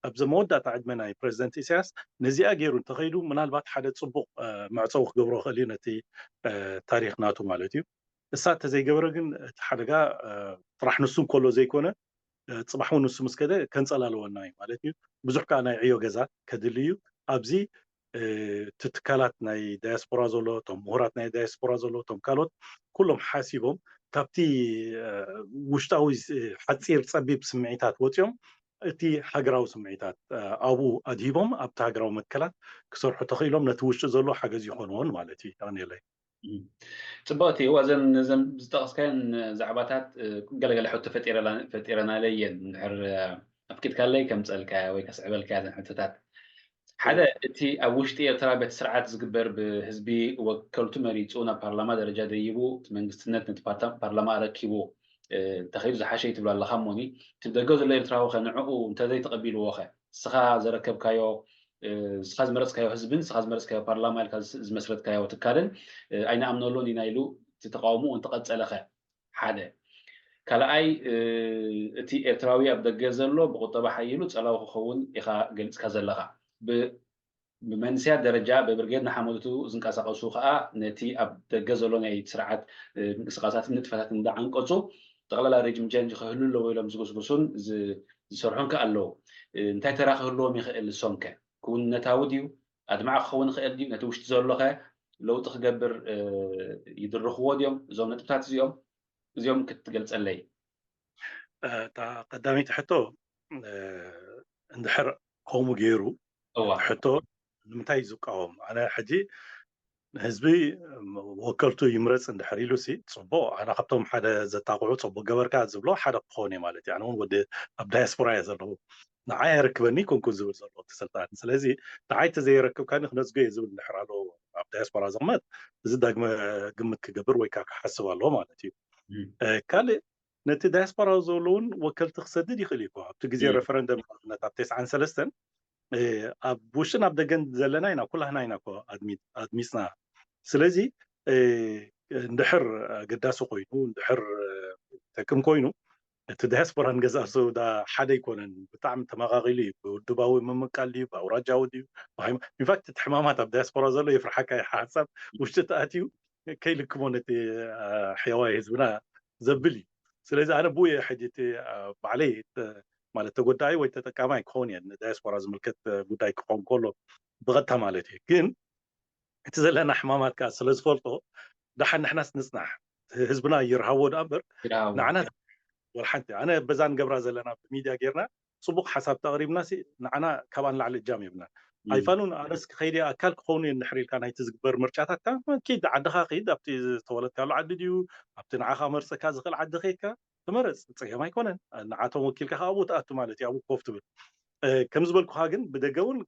ኣብዚ መወዳእታ ዕድመ ናይ ፕሬዚደንት ኢሳያስ ነዚኣ ገይሩ እንተኸይዱ ምናልባት ሓደ ፅቡቅ መዕፀዊ ክገብሮ ክእል እዩ ነቲ ታሪክ ናቱ ማለት እዩ እሳ እንተዘይገበረ ግን እቲ ሓደጋ ጥራሕ ንሱ እንከሎ ዘይኮነ፣ ፅባሕ እውን ንሱ ምስ ከደ ከንፀላለወና እዩ ማለት እዩ። ብዙሕ ከዓ ናይ ዕዮ ገዛ ከድሊ እዩ። ኣብዚ እቲ ትካላት ናይ ዳያስፖራ ዘሎ፣ እቶም ምሁራት ናይ ዳያስፖራ ዘሎ፣ እቶም ካልኦት ኩሎም ሓሲቦም ካብቲ ውሽጣዊ ሓፂር ፀቢብ ስምዒታት ወፂኦም እቲ ሃገራዊ ስምዒታት ኣብኡ ኣድሂቦም ኣብቲ ሃገራዊ መትከላት ክሰርሑ ተኽኢሎም ነቲ ውሽጢ ዘሎ ሓገዝ ይኾንዎን ማለት እዩ። ዳንኤለይ። ፅቡቅቲ እዋ እዘን ነዘን ዝጠቀስካየን ዛዕባታት ገለገለ ሕቶ ፈጢረናለይ እየን። እንድሕር ኣፍቂድካለይ ከምፀልካ ወይ ከስዕበልካ እዘን ሕቶታት ሓደ እቲ ኣብ ውሽጢ ኤርትራ ቤት ስርዓት ዝግበር ብህዝቢ ወከልቱ መሪፁ ናብ ፓርላማ ደረጃ ደይቡ እቲ መንግስትነት ነቲ ፓርላማ ኣረኪቡ ተኸይዱ ዝሓሸ እዩ ትብል ኣለኻ እሞኒ እቲ ደገ ዘሎ ኤርትራዊ ኸ ንዕኡ እንተዘይተቐቢልዎ ኸ ንስኻ ዘረከብካዮ ንስኻ ዝመረፅካዮ ህዝብን ንስኻ ዝመረፅካዮ ፓርላማ ኢልካ ዝመስረትካዮ ትካልን ኣይንኣምነሉን ኢና ኢሉ እቲ ተቃውሞኡ እንተቐፀለ ኸ ሓደ ካልኣይ እቲ ኤርትራዊ ኣብ ደገ ዘሎ ብቁጠባ ሓይሉ ፀላዊ ክኸውን ኢኻ ገሊፅካ ዘለኻ ብመንስያት ደረጃ ብብርጌድ ንሓመዱቱ ዝንቀሳቀሱ ከዓ ነቲ ኣብ ደገ ዘሎ ናይ ስርዓት ምንቅስቃሳትን ንጥፈታትን እንዳዓንቀፁ ጠቕላላ ሬጅም ቸንጅ ክህሉ ኣለዎ ኢሎም ዝጉስጉሱን ዝሰርሑን ከ ኣለዉ እንታይ ተራ ክህልዎም ይኽእል ንሶም ከ ክውንነታዊ ድዩ ኣድማዕ ክኸውን ይኽእል ድዩ ነቲ ውሽጢ ዘሎ ከ ለውጢ ክገብር ይድርኽዎ ድዮም እዞም ነጥብታት እዚኦም እዚኦም ክትገልፀለይ እታ ቀዳመይቲ ሕቶ እንድሕር ከምኡ ገይሩ ሕቶ ንምንታይ እዩ ዝቃወም ኣነ ሕጂ ህዝቢ ወከልቱ ይምረፅ እንድሕር ኢሉ ሲ ፅቡቅ ኣነ ካብቶም ሓደ ዘጣቅዑ ፅቡቅ ገበርካ ዝብሎ ሓደ ክኸውን እየ ማለት እዩ ኣነ እውን ወዲ ኣብ ዳያስፖራ እየ ዘለኹ ንዓይ ኣይረክበኒ ኮንኩ ዝብል ዘሎ እቲ ስልጣን ስለዚ ንዓይ ተዘየረክብካኒ ክነፅጎ እየ ዝብል እንድሕር ኣሎ ኣብ ዳያስፖራ ዝቕመጥ እዚ ዳግመ ግምት ክገብር ወይ ከዓ ክሓስብ ኣለዎ ማለት እዩ ካልእ ነቲ ዳያስፖራ ዘሎ እውን ወከልቲ ክሰድድ ይኽእል እዩ ኣብቲ ግዜ ረፈረንደም ንኣብነት ኣብ ተስዓን ሰለስተን ኣብ ውሽጥን ኣብ ደገን ዘለና ኢና ኩላህና ኢና ኣድሚፅና ስለዚ እንድሕር ኣገዳሲ ኮይኑ እንድሕር ጠቅም ኮይኑ እቲ ዳያስፖራን ገዛእ ርእሱ ሓደ ኣይኮነን ብጣዕሚ ተመቃቂሉ እዩ ብውድባዊ ምምቃል ድዩ ብኣውራጃዊ ድዩ ኢንፋክት እቲ ሕማማት ኣብ ዳያስፖራ ዘሎ የፍርሓካ እዩ ሓሳብ ውሽጢ ተኣትዩ ከይልክሞ ነቲ ሕያዋይ ህዝብና ዘብል እዩ ስለዚ ኣነ ብኡ እየ ሕጂ እቲ ባዕለይ ማለት ተጎዳኢ ወይ ተጠቃማይ ክኸውን እየ ንዳያስፖራ ዝምልከት ጉዳይ ክኸውን ከሎ ብቐጥታ ማለት እዩ ግን እቲ ዘለና ሕማማት ከዓ ስለ ዝፈልጦ ደሓን ንሕናስ ንፅናሕ ህዝብና ይርሃዎ ደኣ እምበር ንዓና ወላ ሓንቲ ኣነ በዛ ንገብራ ዘለና ብሚድያ ጌርና ፅቡቅ ሓሳብ ተቅሪብና ንዓና ካብኣ ንላዕሊ እጃም የብልናን ኣይፋሉን ኣነስ ክኸይደ ኣካል ክኸውን እየ እንድሕር ኢልካ ናይቲ ዝግበር ምርጫታትካ ኪድ ዓድኻ ኪድ ኣብቲ ዝተወለድካሉ ዓዲ ድዩ ኣብቲ ንዓኻ መርፀካ ዝኽእል ዓዲ ከይድካ ተመረፅ ፀገም ኣይኮነን ንዓቶም ወኪልካ ከ ኣብኡ ትኣቱ ማለት እዩ ኣብኡ ኮፍ ትብል ከም ዝበልኩኻ ግን ብደገ እውን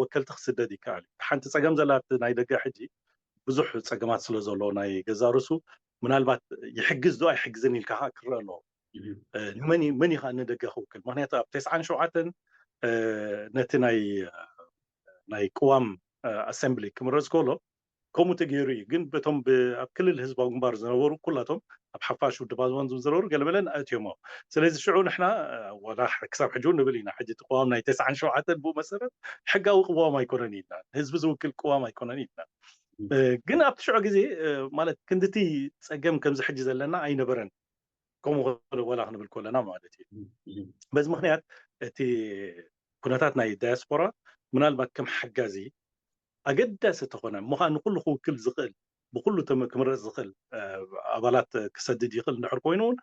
ወከልቲ ክስደድ ይከኣል እዩ ሓንቲ ፀገም ዘላ ናይ ደገ ሕጂ ብዙሕ ፀገማት ስለ ዘሎ ናይ ገዛ ርሱ ምናልባት ይሕግዝ ዶ ኣይሕግዝን ኢልካ ከዓ ክረአ ኣለዎ መን መን እዩ ከዓ ንደገ ክውክል ምክንያቱ ኣብ ተስዓን ሸውዓተን ነቲ ናይ ናይ ቅዋም ኣሰምብሊ ክምረፅ ከሎ ከምኡ ተገይሩ እዩ ግን በቶም ኣብ ክልል ህዝባዊ ግንባር ዝነበሩ ኩላቶም ኣብ ሓፋሽ ውድብ ኣዝማን ዝነበሩ ገለመለን ኣእትዮሞ ስለዚ ሽዑ ንሕና ወላ ክሳብ ሕጂ ንብል ኢና ሕጂ እቲ ቅዋም ናይ ተስዓን ሸውዓተን ብኡ መሰረት ሕጋዊ ቅዋም ኣይኮነን ኢልና ህዝቢ ዝውክል ቅዋም ኣይኮነን ኢልና ግን ኣብቲ ሽዑ ግዜ ማለት ክንድቲ ፀገም ከምዚ ሕጂ ዘለና ኣይነበረን ከምኡ ወላ ክንብል ከለና ማለት እዩ በዚ ምክንያት እቲ ኩነታት ናይ ዳያስፖራ ምናልባት ከም ሓጋዚ ኣገዳሲ ተኾነ ምዃን ንኩሉ ክውክል ዝኽእል ብኩሉ ክምረፅ ዝኽእል ኣባላት ክሰድድ ይኽእል እንድሕር ኮይኑ እውን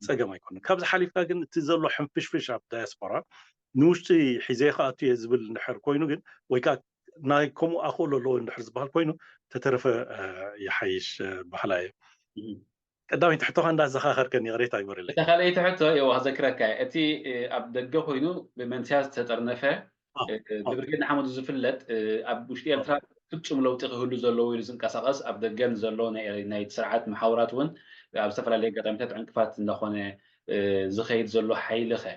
ፀገም ኣይኮነን ካብዚ ሓሊፍካ ግን እቲ ዘሎ ሕንፍሽፍሽ ኣብ ዳያስፖራ ንውሽጢ ሒዘ ከኣቱ እየ ዝብል እንድሕር ኮይኑ ግን ወይ ከዓ ናይ ከምኡ ኣኽእሎ ኣለዎ እንድሕር ዝበሃል ኮይኑ ተተረፈ ይሓይሽ ባህላ እየ ቀዳመይቲ ሕቶኻ እንዳዘኻኸርከኒ ይቕሬታ ይግበረለይ። እታ ካልኣይቲ ሕቶ እዋ ክዘክረካ እየ። እቲ ኣብ ደገ ኮይኑ ብመንስያ ዝተጠርነፈ ብብርጌድ ንሓመዱ ዝፍለጥ ኣብ ውሽጢ ኤርትራ ፍጹም ለውጢ ክህሉ ዘለዎ ኢሉ ዝንቀሳቐስ ኣብ ደገ ንዘሎ ናይ ስርዓት መሓውራት እውን ኣብ ዝተፈላለየ ኣጋጣሚታት ዕንቅፋት እንዳኾነ ዝኸይድ ዘሎ ሓይሊ ኸ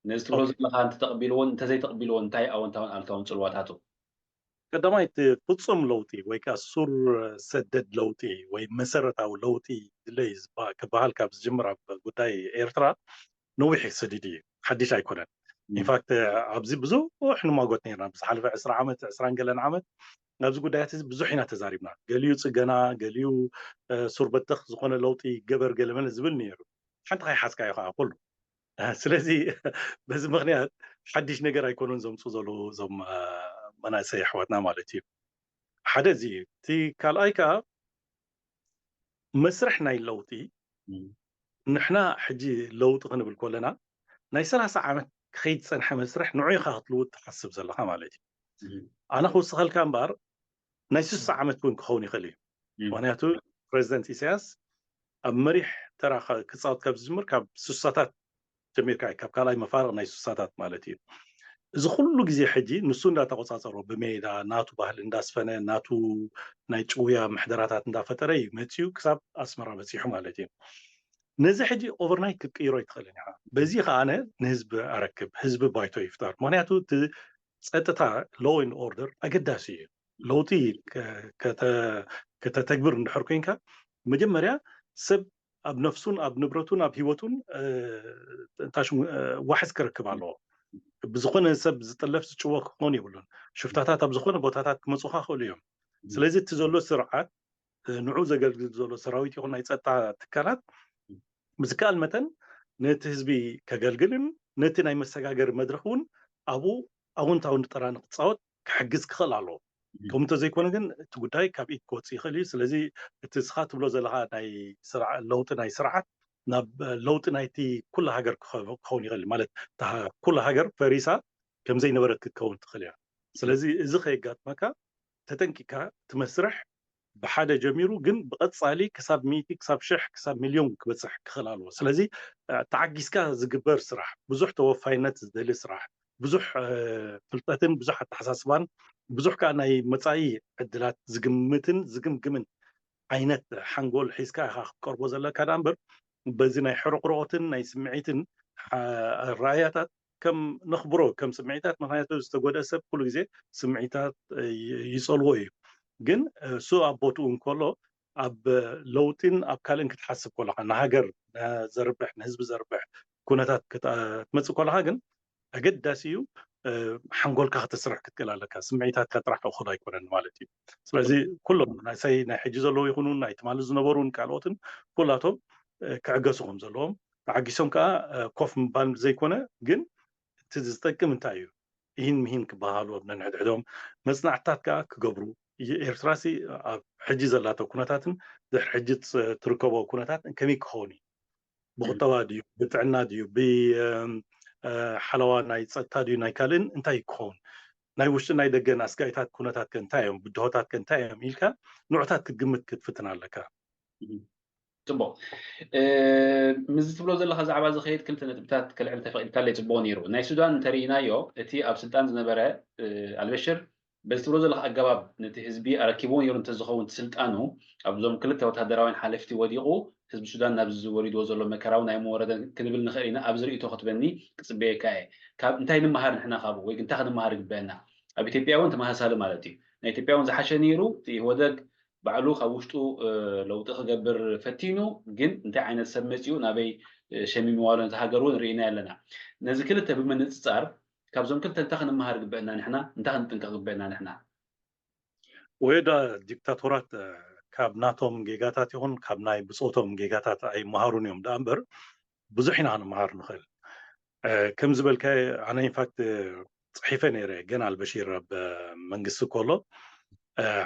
ነዚ ትብሎ ዘለኻ እንተተቕቢልዎን እንተዘይተቕቢልዎን እንታይ ኣወንታውን ኣሉታውን ጽልዋታቱ? ቀዳማይ እቲ ፍፁም ለውጢ ወይ ከዓ ሱር ሰደድ ለውጢ ወይ መሰረታዊ ለውጢ ድለይ ክበሃል ካብ ዝጅምር ኣብ ጉዳይ ኤርትራ ነዊሕ ሰዲድ እዩ ሓድሽ ኣይኮነን ኢንፋክት ኣብዚ ብዙሕ ንማጎት ነርና ብዝሓለፈ ዕስራ ዓመት ዕስራን ገለን ዓመት ናብዚ ጉዳያት እዚ ብዙሕ ኢና ተዛሪብና። ገሊኡ ጽገና፣ ገሊኡ ሱር በተኽ ዝኾነ ለውጢ ገበር ገለመለ ዝብል ነይሩ። ሓንቲ ከይሓዝካዮ ከዓ ኩሉ ስለዚ በዚ ምክንያት ሓድሽ ነገር ኣይኮኑን ዘምፁ ዘለዉ እዞም መናእሰይ ኣሕዋትና ማለት እዩ። ሓደ እዚ እዩ። እቲ ካልኣይ ከዓ መስርሕ ናይ ለውጢ ንሕና ሕጂ ለውጢ ክንብል ከለና ናይ ሰላሳ ዓመት ክኸይድ ዝፀንሐ መስርሕ ንዑ ኢኻ ክትልውጥ ትሓስብ ዘለካ ማለት እዩ። ኣነ ክውስኸልካ እምበር ናይ ስሳ ዓመት እውን ክኸውን ይኽእል እዩ። ምክንያቱ ፕሬዚደንት ኢሳያስ ኣብ መሪሕ ተራ ክፃወት ካብ ዝጅምር ካብ ስሳታት ጀሚርካ እዩ፣ ካብ ካልኣይ መፋርቕ ናይ ስሳታት ማለት እዩ። እዚ ኩሉ ግዜ ሕጂ ንሱ እንዳተቆፃፀሮ ብሜዳ ናቱ ባህሊ እንዳስፈነ ናቱ ናይ ጭውያ ምሕደራታት እንዳፈጠረ እዩ መፂኡ ክሳብ ኣስመራ በፂሑ ማለት እዩ። ነዚ ሕጂ ኦቨርናይት ክትቅይሮ ኣይትኽእልን ኢኻ። በዚ ከዓ ኣነ ንህዝቢ ኣረክብ፣ ህዝቢ ባይቶ ይፍጠር። ምክንያቱ እቲ ፀጥታ law and order ኣገዳሲ እዩ። ለውጢ ከተተግብር እንድሕር ኮይንካ መጀመርያ ሰብ ኣብ ነፍሱን ኣብ ንብረቱን ኣብ ህይወቱን እንታይ ሽሙ ዋሕስ ክረክብ ኣለዎ። ብዝኾነ ሰብ ዝጥለፍ ዝጭወ ክኾን የብሉን። ሽፍታታት ኣብ ዝኾነ ቦታታት ክመፁኻ ክእሉ እዮም። ስለዚ እቲ ዘሎ ስርዓት ንዑ ዘገልግል ዘሎ ሰራዊት ይኹን ናይ ፀጥታ ትካላት ብዝከኣል መጠን ነቲ ህዝቢ ከገልግልን ነቲ ናይ መሰጋገሪ መድረክ እውን ኣብኡ ኣውንታዊ ንጥራ ንክፃወት ክሕግዝ ክኽእል ኣለዎ። ከምኡ እንተዘይኮነ ግን እቲ ጉዳይ ካብ ኢድ ክወፅእ ይኽእል እዩ። ስለዚ እቲ እስኻ ትብሎ ዘለኻ ናይ ለውጢ ናይ ስርዓት ናብ ለውጢ ናይቲ ኩላ ሃገር ክኸውን ይኽእል ማለት ኩላ ሃገር ፈሪሳ ከምዘይነበረት ክትከውን ትኽእል እያ። ስለዚ እዚ ከየጋጥመካ ተጠንቂካ እቲ መስርሕ ብሓደ ጀሚሩ ግን ብቐፃሊ ክሳብ ሚእቲ ክሳብ ሽሕ ክሳብ ሚልዮን ክበፅሕ ክኽእል ኣለዎ። ስለዚ ተዓጊስካ ዝግበር ስራሕ ብዙሕ ተወፋይነት ዝደሊ ስራሕ ብዙሕ ፍልጠትን ብዙሕ ኣተሓሳስባን ብዙሕ ከዓ ናይ መፃኢ ዕድላት ዝግምትን ዝግምግምን ዓይነት ሓንጎል ሒዝካ ኢኻ ክትቀርቦ ዘለካ ዳ እምበር በዚ ናይ ሕርቕሮትን ናይ ስምዒትን ራእያታት ከም ነኽብሮ ከም ስምዒታት ምክንያቱ ዝተጎድአ ሰብ ኩሉ ግዜ ስምዒታት ይፀልዎ እዩ። ግን እሱ ኣብ ቦትኡ እንከሎ ኣብ ለውጢን ኣብ ካልእን ክትሓስብ ከለካ ንሃገር ዘርብሕ ንህዝቢ ዘርብሕ ኩነታት ክትመፅእ ከለካ ግን ኣገዳሲ እዩ። ሓንጎልካ ከተስርሕ ክትክእል ኣለካ። ስምዒታትካ ጥራሕ እኹል ኣይኮነን ማለት እዩ። ስለዚ ኩሎም ናይሳይ ናይ ሕጂ ዘለዉ ይኹኑ ናይ ትማሊ ዝነበሩን ካልኦትን ኩላቶም ክዕገሱ ከም ዘለዎም ተዓጊሶም ከዓ ኮፍ ምባል ዘይኮነ ግን እቲ ዝጠቅም እንታይ እዩ ይህን ምሂን ክበሃሉ ኣብ ነንሕድሕዶም መፅናዕትታት ከዓ ክገብሩ ኤርትራሲ ኣብ ሕጂ ዘላቶ ኩነታትን ድሕሪ ሕጂ ትርከቦ ኩነታት ከመይ ክኸውን እዩ? ብቁጠባ ድዩ ብጥዕና ድዩ ብሓለዋ ናይ ፀጥታ ድዩ ናይ ካልእን እንታይ ክኸውን ናይ ውሽጢ ናይ ደገን ኣስጋኢታት ኩነታት ከ እንታይ እዮም ብድሆታት ከ እንታይ እዮም ኢልካ ንዑታት ክትግምት ክትፍትን ኣለካ። ፅቡቅ። ምዚ ትብሎ ዘለካ ዛዕባ ዝኸይድ ክልተ ነጥብታት ክልዕል ተፈቂድካለይ ፅቡቅ ነይሩ። ናይ ሱዳን እንተርኢናዮ እቲ ኣብ ስልጣን ዝነበረ ኣልበሽር በዚ ትብሎ ዘለካ ኣገባብ ነቲ ህዝቢ ኣረኪብዎ ነይሩ እንተዝኸውን ስልጣኑ ኣብዞም ክልተ ወታደራውያን ሓለፍቲ ወዲቑ ህዝቢ ሱዳን ናብዚ ዝወሪድዎ ዘሎ መከራ እውን ኣይምወረደን ክንብል ንኽእል ኢና። ኣብዚ ርእይቶ ክትበኒ ክፅበየካ እየ። ካብ እንታይ ንምሃር ንሕና ካብኡ ወይ እንታይ ክንምሃር ይግበአና? ኣብ ኢትዮጵያ እውን ተመሳሳሊ ማለት እዩ። ናይ ኢትዮጵያ እውን ዝሓሸ ነይሩ። እቲ ኢህወደግ ባዕሉ ካብ ውሽጡ ለውጢ ክገብር ፈቲኑ፣ ግን እንታይ ዓይነት ሰብ መፂኡ ናበይ ሸሚምዋ ኣሎ ነቲ ሃገር እውን ርኢና ኣለና። ነዚ ክልተ ብምንፅፃር ካብዞም ክልተ እንታይ ክንመሃር ግበአና ንሕና እንታይ ክንጥንቀቕ ግበአና ንሕና? ወይዳ ዲክታቶራት ካብ ናቶም ጌጋታት ይኹን ካብ ናይ ብፆቶም ጌጋታት ኣይመሃሩን እዮም ደኣ እምበር ብዙሕ ኢና ክንመሃር ንኽእል። ከም ዝበልካዮ ኣነ ኢንፋክት ፅሒፈ ነይረ ገና ኣልበሺር ኣብ መንግስቲ ከሎ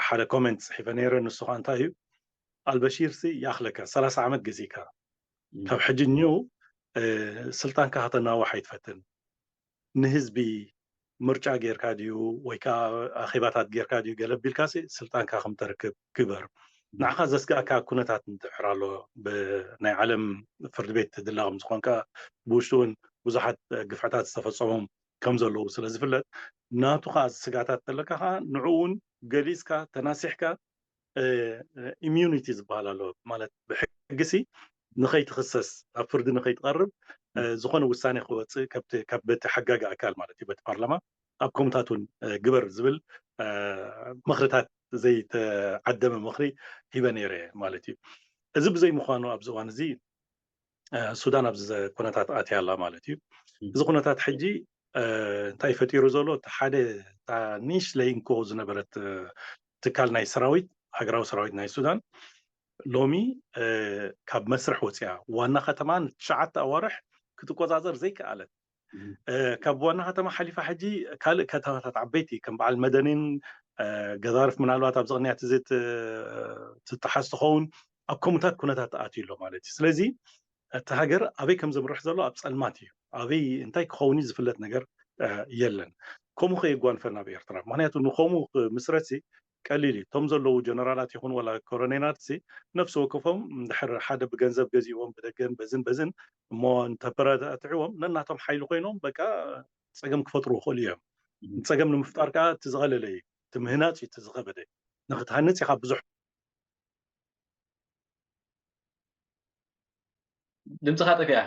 ሓደ ኮሜንት ፅሒፈ ነይረ። ንሱ ከዓ እንታይ እዩ ኣልበሺር ሲ ይኣኽለካ ሰላሳ ዓመት ገዚእካ ካብ ሕጂ ኒው ስልጣንካ ከተናዋሕ ኣይትፈትን። ንህዝቢ ምርጫ ጌርካ ድዩ ወይ ከዓ ኣኼባታት ጌርካ ድዩ ገለ ቢልካ ሲ ስልጣንካ ከም ተርክብ ግበር። ንዓኻ ዘስጋእካ ኩነታት እንድሕር ኣሎ ብናይ ዓለም ፍርዲ ቤት ትድላ ከም ዝኾንካ ብውሽጡ እውን ብዙሓት ግፍዕታት ዝተፈፀሞም ከም ዘለዉ ስለ ዝፍለጥ ናቱ ከዓ ስጋታት ዘለካ ከዓ ንዕኡ እውን ገሊፅካ ተናሲሕካ ኢሚዩኒቲ ዝበሃል ኣሎ ማለት ብሕጊ ሲ ንኸይትኽሰስ ኣብ ፍርዲ ንኸይትቐርብ ዝኾነ ውሳኔ ክወፅእ ካብ በቲ ሓጋጊ ኣካል ማለት እዩ በቲ ፓርላማ ኣብ ከምታት እውን ግበር ዝብል ምኽርታት ዘይተዓደመ ምኽሪ ሂበ ነይረ ማለት እዩ። እዚ ብዘይ ምዃኑ ኣብዚ እዋን እዚ ሱዳን ኣብዚ ኩነታት ኣትያ ኣላ ማለት እዩ። እዚ ኩነታት ሕጂ እንታይ ፈጢሩ ዘሎ እቲ ሓደ እታ ንእሽለይ እንኮ ዝነበረት ትካል ናይ ሰራዊት፣ ሃገራዊ ሰራዊት ናይ ሱዳን ሎሚ ካብ መስርሕ ወፅያ፣ ዋና ከተማ ንትሽዓተ ኣዋርሕ ክትቆፃፀር ዘይከኣለት፣ ካብ ዋና ከተማ ሓሊፋ ሕጂ ካልእ ከተማታት ዓበይቲ ከም በዓል መደኒን፣ ገዛርፍ ምናልባት ኣብዚ ቅንያት እዚ ትጠሓስ ትኸውን፣ ኣብ ከምኡታት ኩነታት ኣትዩ ኣሎ ማለት እዩ። ስለዚ እቲ ሃገር ኣበይ ከም ዘምርሕ ዘሎ ኣብ ፀልማት እዩ። ኣበይ እንታይ ክኸውን እዩ ዝፍለጥ ነገር የለን። ከምኡ ከየጓንፈና ኣብ ኤርትራ፣ ምክንያቱ ንከምኡ ክምስረት ቀሊል እዩ። እቶም ዘለዉ ጀነራላት ይኹን ወላ ኮረኔላት ሲ ነፍሲ ወከፎም እንድሕር ሓደ ብገንዘብ ገዚእዎም ብደገን በዝን በዝን እሞ እንተበረታትዕዎም ነናቶም ሓይሊ ኮይኖም በቃ ፀገም ክፈጥሩ ይኽእሉ እዮም። ፀገም ንምፍጣር ከዓ እቲ ዝቐለለ እዩ፣ እቲ ምህናፅ እዩ እቲ ዝኸበደ። ንክትሃንፅ ኢኻ ብዙሕ ድምፅኻ ጠፊኣ።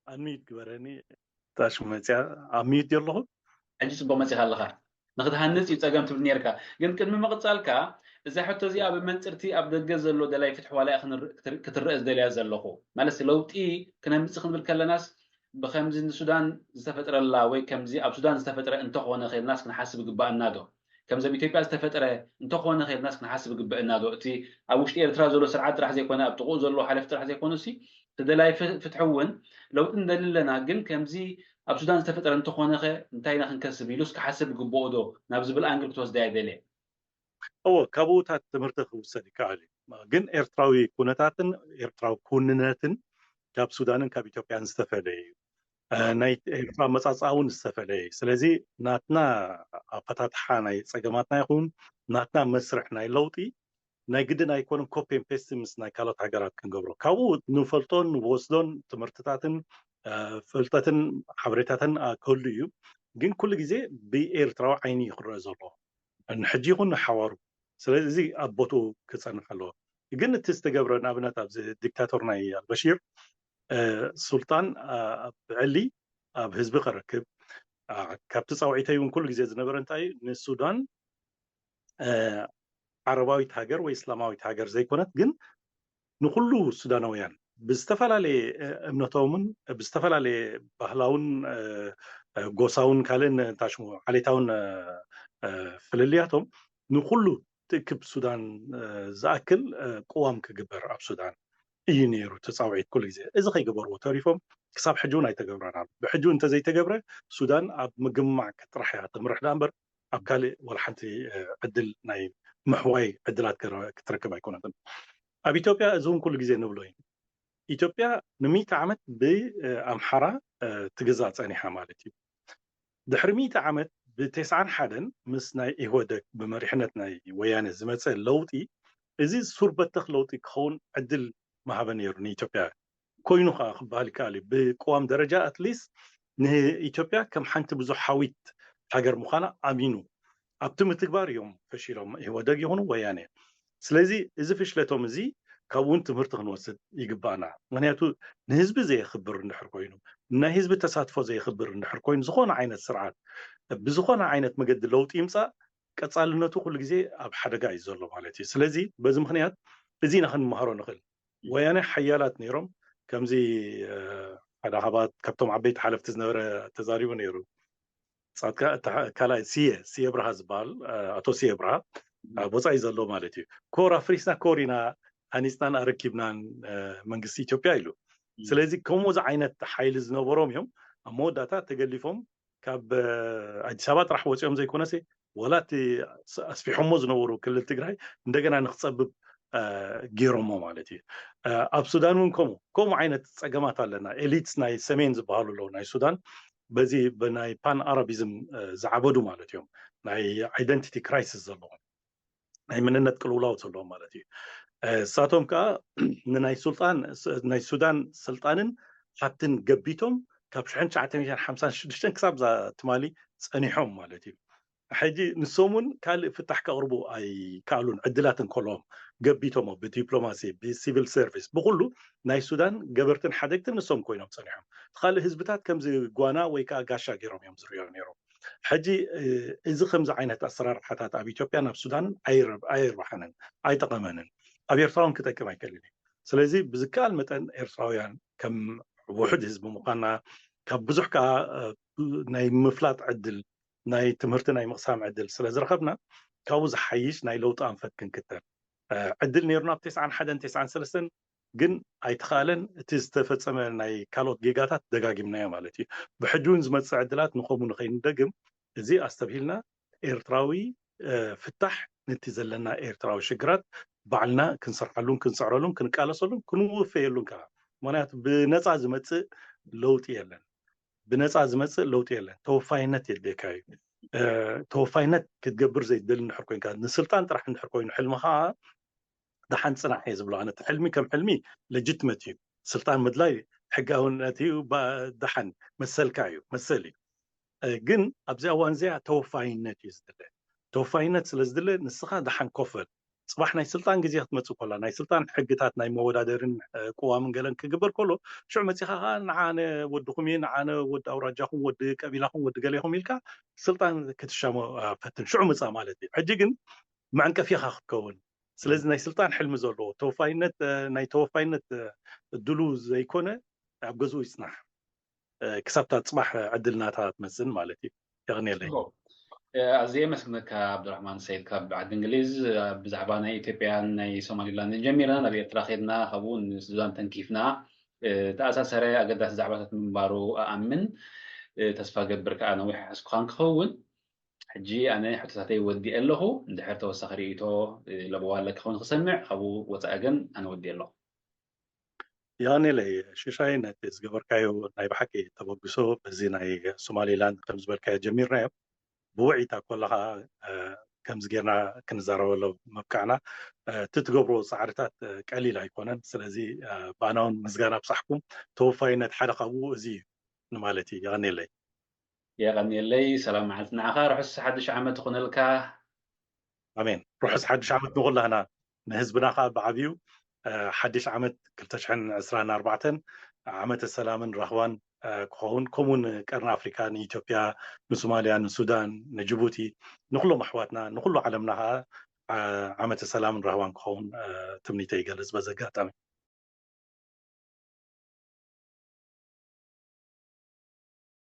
ኣንሚዩት ግበረኒ። ታሽ መፅያ ኣንሚዩት ኣለኹ። ሕጂ ፅቡቅ መፂኻ ኣለኻ። ንክትሃንፅ እዩ ፀገም ትብል ነርካ። ግን ቅድሚ ምቕፃልካ እዛ ሕቶ እዚኣ ብመንፅርቲ ኣብ ደገ ዘሎ ደላይ ፍትሒ ዋላ ክትርእ ዝደልያ ዘለኹ ማለት ለውጢ ክነምፅ ክንብል ከለናስ ብከምዚ ንሱዳን ዝተፈጥረላ ወይ ከምዚ ኣብ ሱዳን ዝተፈጥረ እንተኾነ ከልናስ ክንሓስብ ግባእና ዶ? ከምዚ ኣብ ኢትዮጵያ ዝተፈጥረ እንተኾነ ከልናስ ክንሓስብ ግበእና ዶ? እቲ ኣብ ውሽጢ ኤርትራ ዘሎ ስርዓት ጥራሕ ዘይኮነ ኣብ ጥቕኡ ዘሎ ሓለፍቲ ጥራሕ ዘይኮነ ሲ ተደላይ ፍትሒ እውን ለውጢ ንደሊ ኣለና፣ ግን ከምዚ ኣብ ሱዳን ዝተፈጠረ እንተኾነ ኸ እንታይ ኢና ክንከስብ ኢሉስ ክሓስብ ግብኦ ዶ ናብ ዝብል ኣንግል ክትወስድያ ይደልየ። እዎ፣ ካብኡታት ትምህርቲ ክውሰድ ይከኣል እዩ። ግን ኤርትራዊ ኩነታትን ኤርትራዊ ኩንነትን ካብ ሱዳንን ካብ ኢትዮጵያን ዝተፈለየ እዩ። ናይ ኤርትራ መጻጽኣ እውን ዝተፈለየ እዩ። ስለዚ ናትና ኣፈታትሓ ናይ ጸገማትና ይኹን ናትና መስርሕ ናይ ለውጢ ናይ ግድን ኣይኮነን ኮፒ ን ፔስት ምስ ናይ ካልኦት ሃገራት ክንገብሮ። ካብኡ ንፈልጦን ንወስዶን ትምህርትታትን ፍልጠትን ሓበሬታትን ክህሉ እዩ። ግን ኩሉ ግዜ ብኤርትራዊ ዓይኒ እዩ ክረአ ዘሎ። ንሕጂ ይኹን ንሓዋሩ። ስለዚ እዚ ኣብ ቦትኡ ክጸንሕ ኣለዎ። ግን እቲ ዝተገብረ ንኣብነት ኣብዚ ዲክታቶር ናይ ኣልበሺር ሱልጣን ብዕሊ ኣብ ህዝቢ ከረክብ ካብቲ ፃውዒተይ እውን ኩሉ ግዜ ዝነበረ እንታይ ንሱዳን ዓረባዊት ሃገር ወይ እስላማዊት ሃገር ዘይኮነት ግን ንኩሉ ሱዳናውያን ብዝተፈላለየ እምነቶምን ብዝተፈላለየ ባህላውን ጎሳውን ካልእን ታሽሙ ዓሌታውን ፍልልያቶም ንኩሉ ትእክብ ሱዳን ዝኣክል ቅዋም ክግበር ኣብ ሱዳን እዩ ነይሩ ተፃውዒት ኩሉ ግዜ። እዚ ከይገበርዎ ተሪፎም ክሳብ ሕጂ እውን ኣይተገብረን ኣሎ። ብሕጂ እውን እንተዘይተገብረ ሱዳን ኣብ ምግማዕ ጥራሕ እያ ትምርሕ ዳ እምበር ኣብ ካልእ ወላ ሓንቲ ዕድል ናይ ምሕዋይ ዕድላት ክትረክብ ኣይኮነትን። ኣብ ኢትዮጵያ እዚ እውን ኩሉ ግዜ ንብሎ እዩ። ኢትዮጵያ ንሚእቲ ዓመት ብኣምሓራ ትግዛእ ፀኒሓ ማለት እዩ። ድሕሪ ሚእቲ ዓመት ብተስዓን ሓደን ምስ ናይ ኢህወደግ ብመሪሕነት ናይ ወያነ ዝመፀ ለውጢ እዚ ሱር በተኽ ለውጢ ክኸውን ዕድል ምሃበ ነይሩ ንኢትዮጵያ። ኮይኑ ከዓ ክበሃል ይከኣል እዩ። ብቅዋም ደረጃ ኣትሊስት ንኢትዮጵያ ከም ሓንቲ ብዙሓዊት ሃገር ምዃና ኣሚኑ ኣብቲ ምትግባር እዮም ፈሺሎም ኢህወደግ ይኹኑ ወያነ። ስለዚ እዚ ፍሽለቶም እዚ ካብኡ እውን ትምህርቲ ክንወስድ ይግባእና። ምክንያቱ ንህዝቢ ዘየኽብር እንድሕር ኮይኑ፣ ናይ ህዝቢ ተሳትፎ ዘየኽብር እንድሕር ኮይኑ፣ ዝኾነ ዓይነት ስርዓት ብዝኾነ ዓይነት መገዲ ለውጢ ይምፃእ ቀፃልነቱ ኩሉ ግዜ ኣብ ሓደጋ እዩ ዘሎ ማለት እዩ። ስለዚ በዚ ምክንያት እዚ ኢና ክንመሃሮ ንኽእል። ወያነ ሓያላት ነይሮም ከምዚ ሓደ ካባት ካብቶም ዓበይቲ ሓለፍቲ ዝነበረ ተዛሪቡ ነይሩ። ፃትካ ካልኣይ ስየ ስየ ብርሃ ዝበሃል ኣቶ ስየ ብርሃ ኣብ ወፃኢ ዘሎ ማለት እዩ። ኮር ኣፍሪስና ኮር ኢና ሃኒፅናን ኣረኪብናን መንግስቲ ኢትዮጵያ ኢሉ። ስለዚ ከምኡ ዓይነት ሓይሊ ዝነበሮም እዮም ኣብ መወዳእታ ተገሊፎም ካብ ኣዲስ ኣበባ ጥራሕ ወፂኦም ዘይኮነሲ ወላ እቲ ኣስፊሖሞ ዝነበሩ ክልል ትግራይ እንደገና ንክፀብብ ገይሮሞ ማለት እዩ። ኣብ ሱዳን እውን ከምኡ ከምኡ ዓይነት ፀገማት ኣለና። ኤሊትስ ናይ ሰሜን ዝበሃሉ ኣለዉ ናይ ሱዳን በዚ ብናይ ፓን ኣረቢዝም ዝዓበዱ ማለት እዮም። ናይ ኣይደንቲቲ ክራይሲስ ዘለዎም ናይ መንነት ቅልውላው ዘለዎም ማለት እዩ። እሳቶም ከዓ ንናይ ሱልጣን ናይ ሱዳን ስልጣንን ሃብትን ገቢቶም ካብ ሽሕን ትሽዓተ ሚእትን ሓምሳን ሽዱሽተን ክሳብ ትማሊ ፀኒሖም ማለት እዩ። ሕጂ ንሶም እውን ካልእ ፍታሕ ከቕርቡ ኣይከኣሉን። ዕድላት እንከለዎም ገቢቶሞ ብዲፕሎማሲ ብሲቪል ሰርቪስ ብኩሉ ናይ ሱዳን ገበርትን ሓደግትን ንሶም ኮይኖም ፀኒሖም። ካልእ ህዝብታት ከምዚ ጓና ወይ ከዓ ጋሻ ገይሮም እዮም ዝሪኦ ነይሮም። ሕጂ እዚ ከምዚ ዓይነት ኣሰራርሓታት ኣብ ኢትዮጵያን ኣብ ሱዳንን ኣየርባሓንን ኣይጠቐመንን። ኣብ ኤርትራ እውን ክጠቅም ኣይክእልን እዩ። ስለዚ ብዝከኣል መጠን ኤርትራውያን ከም ውሑድ ህዝቢ ምዃንና ካብ ብዙሕ ከዓ ናይ ምፍላጥ ዕድል ናይ ትምህርቲ ናይ ምቕሳም ዕድል ስለ ዝረኸብና ካብኡ ዝሓይሽ ናይ ለውጢ ኣንፈት ክንክተል ዕድል ነይሩና ኣብ ተስዓን ሓደን ተስዓን ሰለስተን፣ ግን ኣይተኻለን። እቲ ዝተፈጸመ ናይ ካልኦት ጌጋታት ደጋጊምናዮ ማለት እዩ። ብሕጂ እውን ዝመጽእ ዕድላት ንኸምኡ ንኸይንደግም፣ እዚ ኣስተብሂልና ኤርትራዊ ፍታሕ ነቲ ዘለና ኤርትራዊ ሽግራት ባዕልና ክንሰርሓሉን ክንጽዕረሉን ክንቃለሰሉን ክንውፈየሉን ከዓ። ምክንያቱ ብነፃ ዝመፅእ ለውጢ የለን። ብነፃ ዝመፅእ ለውጢ የለን። ተወፋይነት የድልየካ እዩ። ተወፋይነት ክትገብር ዘይትደሊ እንድሕር ኮይንካ፣ ንስልጣን ጥራሕ እንድሕር ኮይኑ ሕልምኻ፣ ደሓን ፅናሕ እየ ዝብሎ ኣነ። እቲ ሕልሚ ከም ሕልሚ ለጅትመት እዩ። ስልጣን ምድላይ ሕጋውነት እዩ። ደሓን መሰልካ እዩ፣ መሰል እዩ። ግን ኣብዚ እዋን እዚኣ ተወፋይነት እዩ ዝድለ። ተወፋይነት ስለ ዝድለ ንስኻ ደሓን ኮፈል። ፅባሕ ናይ ስልጣን ግዜ ክትመፅእ ኮላ ናይ ስልጣን ሕግታት ናይ መወዳደርን ቅዋምን ገለን ክግበር ከሎ ሽዑ መፂኻ ከዓ ንዓነ ወድኹም እየ፣ ንዓነ ወዲ ኣውራጃኹም፣ ወዲ ቀቢላኹም፣ ወዲ ገሌኹም ኢልካ ስልጣን ክትሻሞ ፈትን። ሽዑ ምፃ ማለት እዩ። ሕጂ ግን መዕንቀፊኻ ክትከውን። ስለዚ ናይ ስልጣን ሕልሚ ዘለዎ ተወፋይነት ናይ ተወፋይነት እድሉ ዘይኮነ ኣብ ገዝኡ ይፅናሕ። ክሳብታ ፅባሕ ዕድል ናታ ትመፅን ማለት እዩ። የቕንየለይ። ኣዝየ የመስግነካ ኣብዱራሕማን ሰይድ ካብ ዓዲ እንግሊዝ። ብዛዕባ ናይ ኢትዮጵያን ናይ ሶማሊላንድን ጀሚርና ናብ ኤርትራ ከድና ካብኡ ንሱዳን ተንኪፍና ተኣሳሰረ ኣገዳሲ ዛዕባታት ምንባሩ ኣኣምን። ተስፋ ገብር ከዓ ነዊሕ ሓስኩኻን ክኸውን። ሕጂ ኣነ ሕቶታተይ ወዲኤ ኣለኹ። እንድሕር ተወሳኺ ርእይቶ ለበዋ ኣለካ ኸውን ክሰምዕ፣ ካብኡ ወፃኢ ግን ኣነ ወዲኤ ኣለኹ። የቐንየለይ ሽሻይ ነቲ ዝገበርካዮ ናይ ብሓቂ ተበግሶ። በዚ ናይ ሶማሊላንድ ከም ዝበልካዮ ጀሚርናዮ፣ ብውዒታ ኮላ ከዓ ከምዚ ጌርና ክንዛረበሎ መብቃዕና። እቲ ትገብሮ ፃዕርታት ቀሊል ኣይኮነን። ስለዚ ብኣና እውን ምስጋና ብፃሕኩም። ተወፋይነት ሓደ ካብኡ እዚ እዩ ንማለት እዩ። የቐንየለይ። የቐንየለይ። ሰላም መዓልቲ ንዓኻ፣ ርሑስ ሓድሽ ዓመት ይኹነልካ። ኣሜን። ርሑስ ሓድሽ ዓመት ንኹላህና፣ ንህዝብና ከዓ ብዓብዩ ሓድሽ ዓመት ክልተ ሽሕን ዕስራን ኣርባዕተን ዓመተ ሰላምን ራህዋን ክኸውን፣ ከምኡ ንቀርኒ ኣፍሪካ፣ ንኢትዮጵያ፣ ንሶማልያ፣ ንሱዳን፣ ንጅቡቲ፣ ንኩሎም ኣሕዋትና፣ ንኩሉ ዓለምና ከዓ ዓመተ ሰላምን ራህዋን ክኸውን ትምኒተይ ይገልፅ በዚ ኣጋጣሚ።